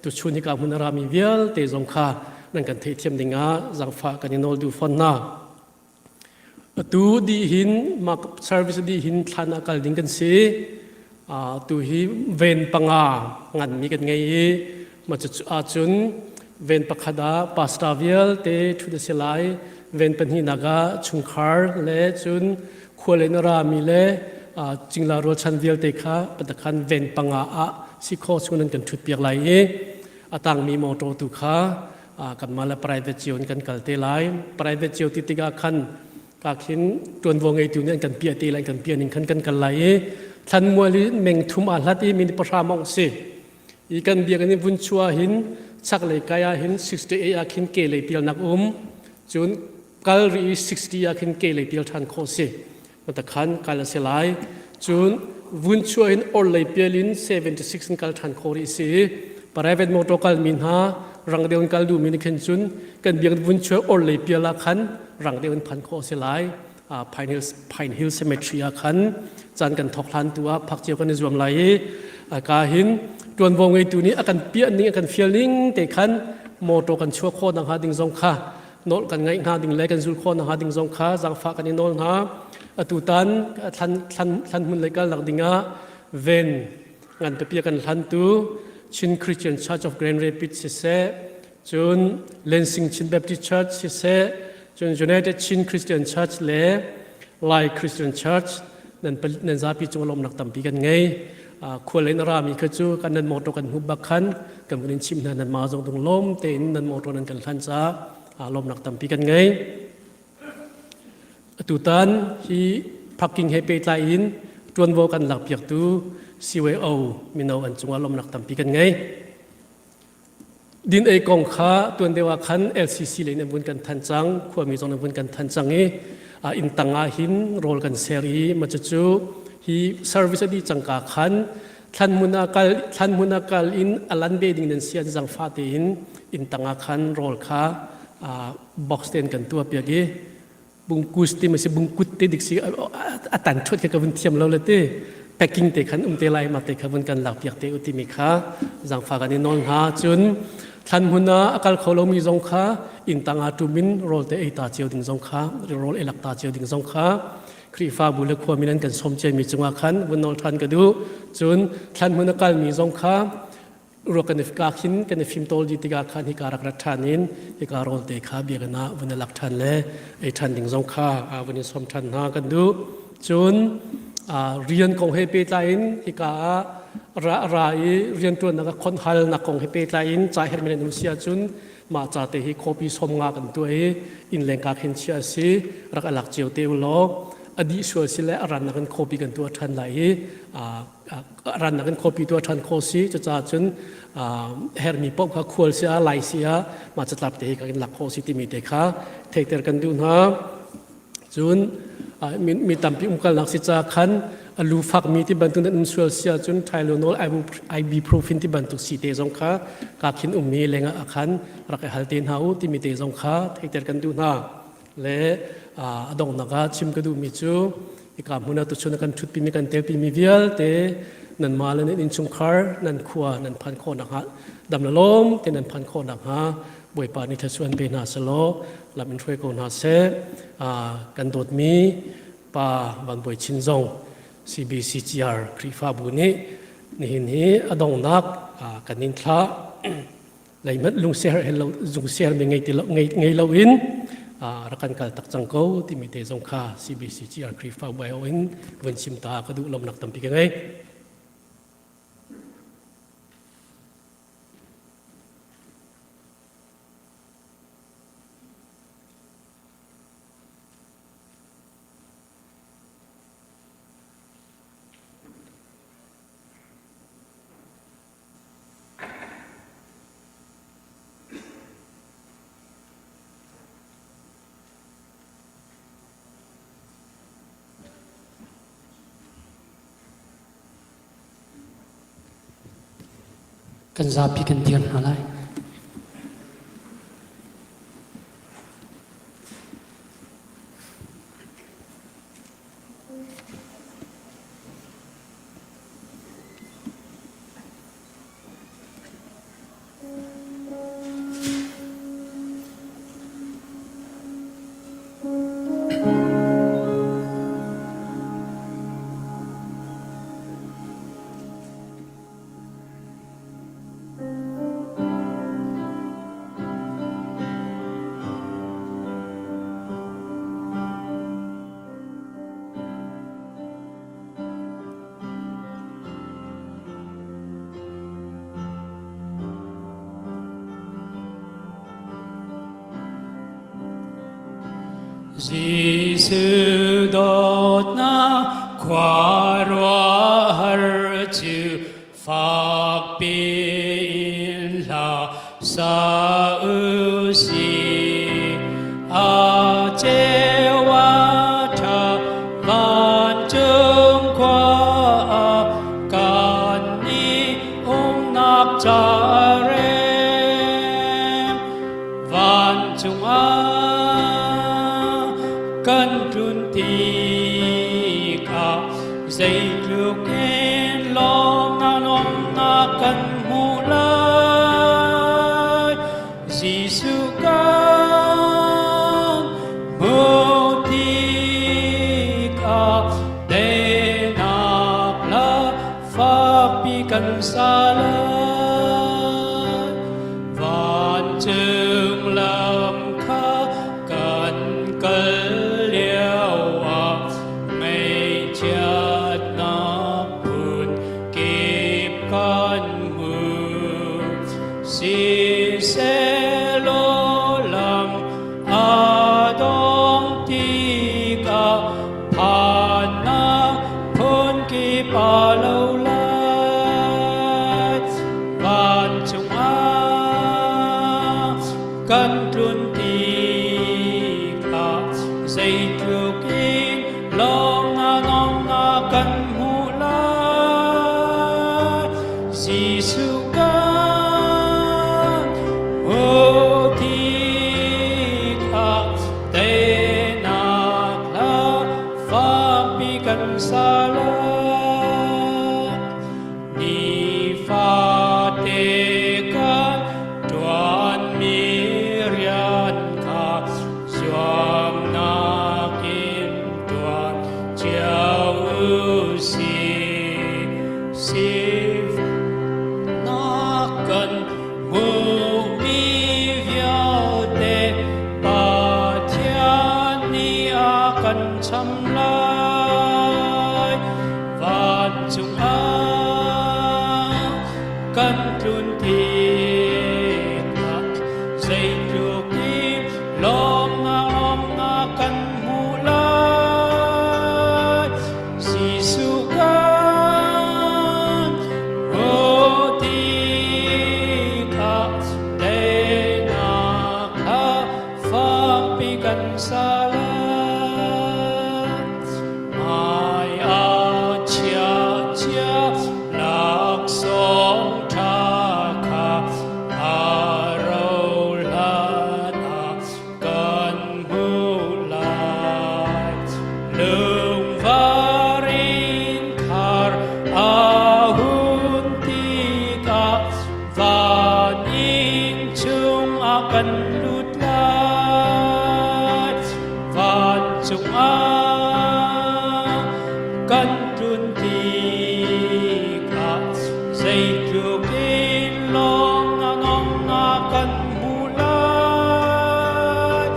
tuchun hika hmun a rami vialte zong kha nan kan theihthiam dingah zaangfah kan i nawl duh fawn hna. Atu dih hin mah service dih hin thlan ah kal ding kan si. Tu hi ven panga nganmi kan ngei i mah cu ahcun ven pakhat ah pastor vialte ṭhut a si lai. Ven pahnihnak ah chungkhar le cun khual in a rami le cingla rualchan vialte kha patakhan ven panga ah si kho chung nan kan thut piak lai i a tangmi motor tu kha kanmah le private cio in kan kal te lai. Private cio ti tikah khan ka khin ṭuanvo ngeitu nih an kan piah te lai kan piah ning khan kan kal lai i thlanmual i meng thum aa hlat i minute pahra mong si. I kan biakinn in vun chuah hin chaklei kai ah hin 68 ah khin ke lei pialnak um cun kal ri i 60 ah khin ke lei pial ṭhan khawh si. Matakhan kal a si lai. Cun vun chuah in orlei pial in 76 in kal ṭhan khawh rih si. Private motor kal mi hna rang deuh in kal duhmi nih khin cun kan biak vun chuah orlei pial ah khan rang deuh in phan khawh a si lai. Pine Hill, Pine Hill Cemetery ah khan caan kan thawk hlan tu ah phak cio kan i zuam lai i ka hin ṭuanvo ngeitu nih a kan piah ning a kan fial ning te khan motor kan chuah khawh nakhnga ding zong kha nawl kan ngaih hna ding le kan zul khawh nakhnga ding zong kha zaangfah kan i nawl hna. Atutan thlan thlan thlan hmun lei kalnak dingah ven ngan pipi kan hlantu Chin Christian Church of Grand Rapids siseh cun Lansing Chin Baptist Church siseh cun United Chin Christian Church le Lai Christian Church nan nan zapi cung lawmnak tampi kan ngei. Khual in a rami kha cu kan nan motor kan hmuh bak khan kan vun in chim hna nan ma zong dung lawm tein nan motor nan kan hlan caah lawmnak tampi kan ngei. Atutan hi parking he pehtlai in tuanvo kan lakpiaktu CYO mino an cungah lawmnak tampi kan ngei. Din ei kong kha tuan deuh ah khan LCC lei in an vun kan than cang, khuami zong an vun kan than cang i inn tang ah hin rawl kan ser i ma cucu hi service a dih cangka khan thlan hmun ah kal thlan hmun ah kal in a lan ve ding nan si an zangfah tein inn tang ah khan rawl kha box ten kan tuah piak i bungkus ti ma si bungkut te dik si a tan thut ke ka vun thiam lo le ti packing te khan um te lai ma te kha vun kan lak piak te u ti mi kha zangfa kan i nawl hna cun thlan hmun ah a kal kho lomi zong kha inn tang ah ṭum in rawl te ei ta cio ding zong kha rawl ei lak ta cio ding zong kha Khrihfabu le khuami nan kan som ciami cungah khan vun nawl ṭhan ka duh cun thlan hmun a kalmi zong kha ruak kan i ka khin kan i fimtawl dih tikah khan hika rak rat ṭhan in hika rawl te kha biakinn ah vun i lak ṭhan le ei ṭhan ding zong kha vun in som ṭhan hna kan duh. Cun rian kong he pehtlai in hika ah ra ra i rianṭuannak ah khon halnak kong he pehtlai in ca herhmi nan um si ahcun mah ca te hi copy som nga kan tuah i inn leng ka khin chia a si rak alak cio te u law a dih sual si le a rannak in copy kan tuah ṭhan lai i rannak in copy tuah ṭhan kho si cucaah cun herhmi paoh kha khual si ah lai si ah mah catlap te hi kan lak khawh si timi te kha theihter kan duh hna cun mi tampi umkalnak si ca khan a lu fakmi ti bantuk nan um sual si ahcun Tylenol ibuprofen ti bantuk si te zong kha ka khin ummi lengah khan rak i hal te hna u timi te zong kha theihter kan duh hna le a donghnak ah chim ka duhmi cu hika hmun ah tuchun kan ṭhutpimi kan telpimi vialte nanmah le nan innchungkhar nan khua nan phan khawh nakhnga dam le lawm te nan phan khawh nakhnga Bawipa nih thluachuah an pe hna selaw lam in hruai ko hna seh kan dawtmi pa Van Bawi Chin zong CBCGR Khrihfabu nih nihin hi a donghnak kan in thlah leihmanh lungsiher he lo zungsiher mi ngei ti lo ngei ngei lo in rak kan kal tak cang ko timi te zong kha CBCGR Khrihfa bu in vun chim ta ka duh lomnak tampi ka ngei. Kan zapi kan dir hna lai. Jesuh dawtnak khuaruahhar cu fakpi in hla sa u sih. A ceu a ṭha vancung khua ah kannih umnak ca rem. Vancung ah kan tlun tikah zeitluk in lawmnak lawmnak kan hmuh lai. Jesuh kan hmuh tikah teinak hla fakpi kan sa lai. Vancung lam kha kan kal lioah ngaihchiatnak phun kip kan hmu. Siselaw lam a dong tikah phannak phun kip a lo lai. Vancung ah kan tlun tikah zeitluk in lawmnak lawmnak kan hmuh lai. Jesuh kan hmuh tikah teinak hla fakpi kan sa lai. Nifate kan ṭuanmi rian kha zuamnak in ṭuan cio u sih. Sifnak kan hmuhmi vialte Pathian nih a kan cham lai. Vancung ah kan tlun tikah zeitluk in lawmnak lawmnak kan hmuh lai. Jesuh kan hmuh tikah teinak kha fakpi kan sa lai. Hmai ah chia cia laksawng ṭha kha a ro hlan ah kan hmuh lai. Lungvar in khar a hun tikah van inn chungah kan lut lai. Vancung ah kan tlun tikah zeitluk in lawng a ngong a kan hmuh lai.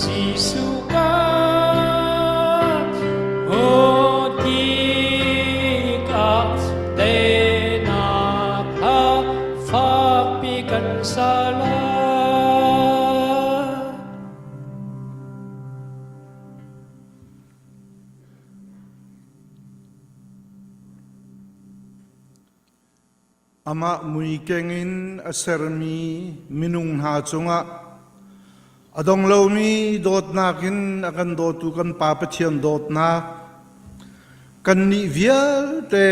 Jesuh kan hmuh tikah teinak hla fakpi kan sa lai. Amah mui keng in a sermi minung hna cungah a dong lomi dawtnak in a kan dawtu kan Pa Pathian dawtnak kannih vialte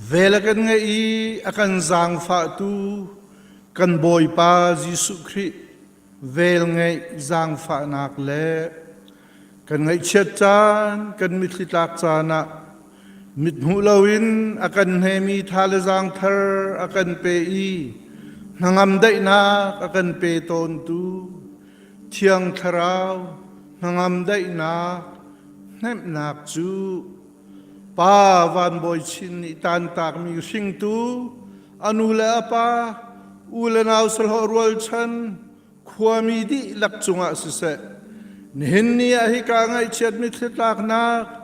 vel a kan ngeih i a kan zaangfahtu kan Bawipa Jesuh Khrih velngeih zaangfahnak le kan ngaihchiat caan kan mitthli tlak caan ah mithmuh loin a kan hnemi tha le zaang thar a kan pe i hnangam daihnak a kan pe tawntu thiang thlarau hnangam daihnak hnemhnak cu Pa Van Bawi Chin nih tantakmi hringtu a nu le a pa u le nau sahlawh rualchan khuami dihlak cungah siseh nihin ni ah hika ngaihchiat mitthli tlaknak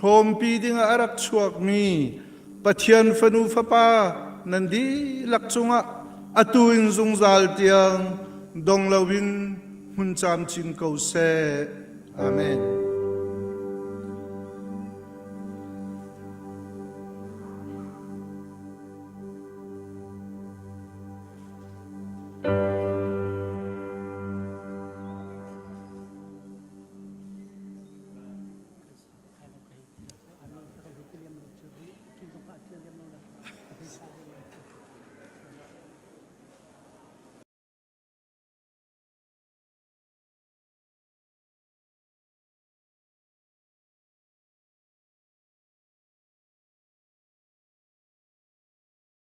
hrawmpi dingah a rak chuakmi Pathian fanu fapa nan dihlak cungah atu in zungzal tiang dong loin hmun camcin ko seh. Amen.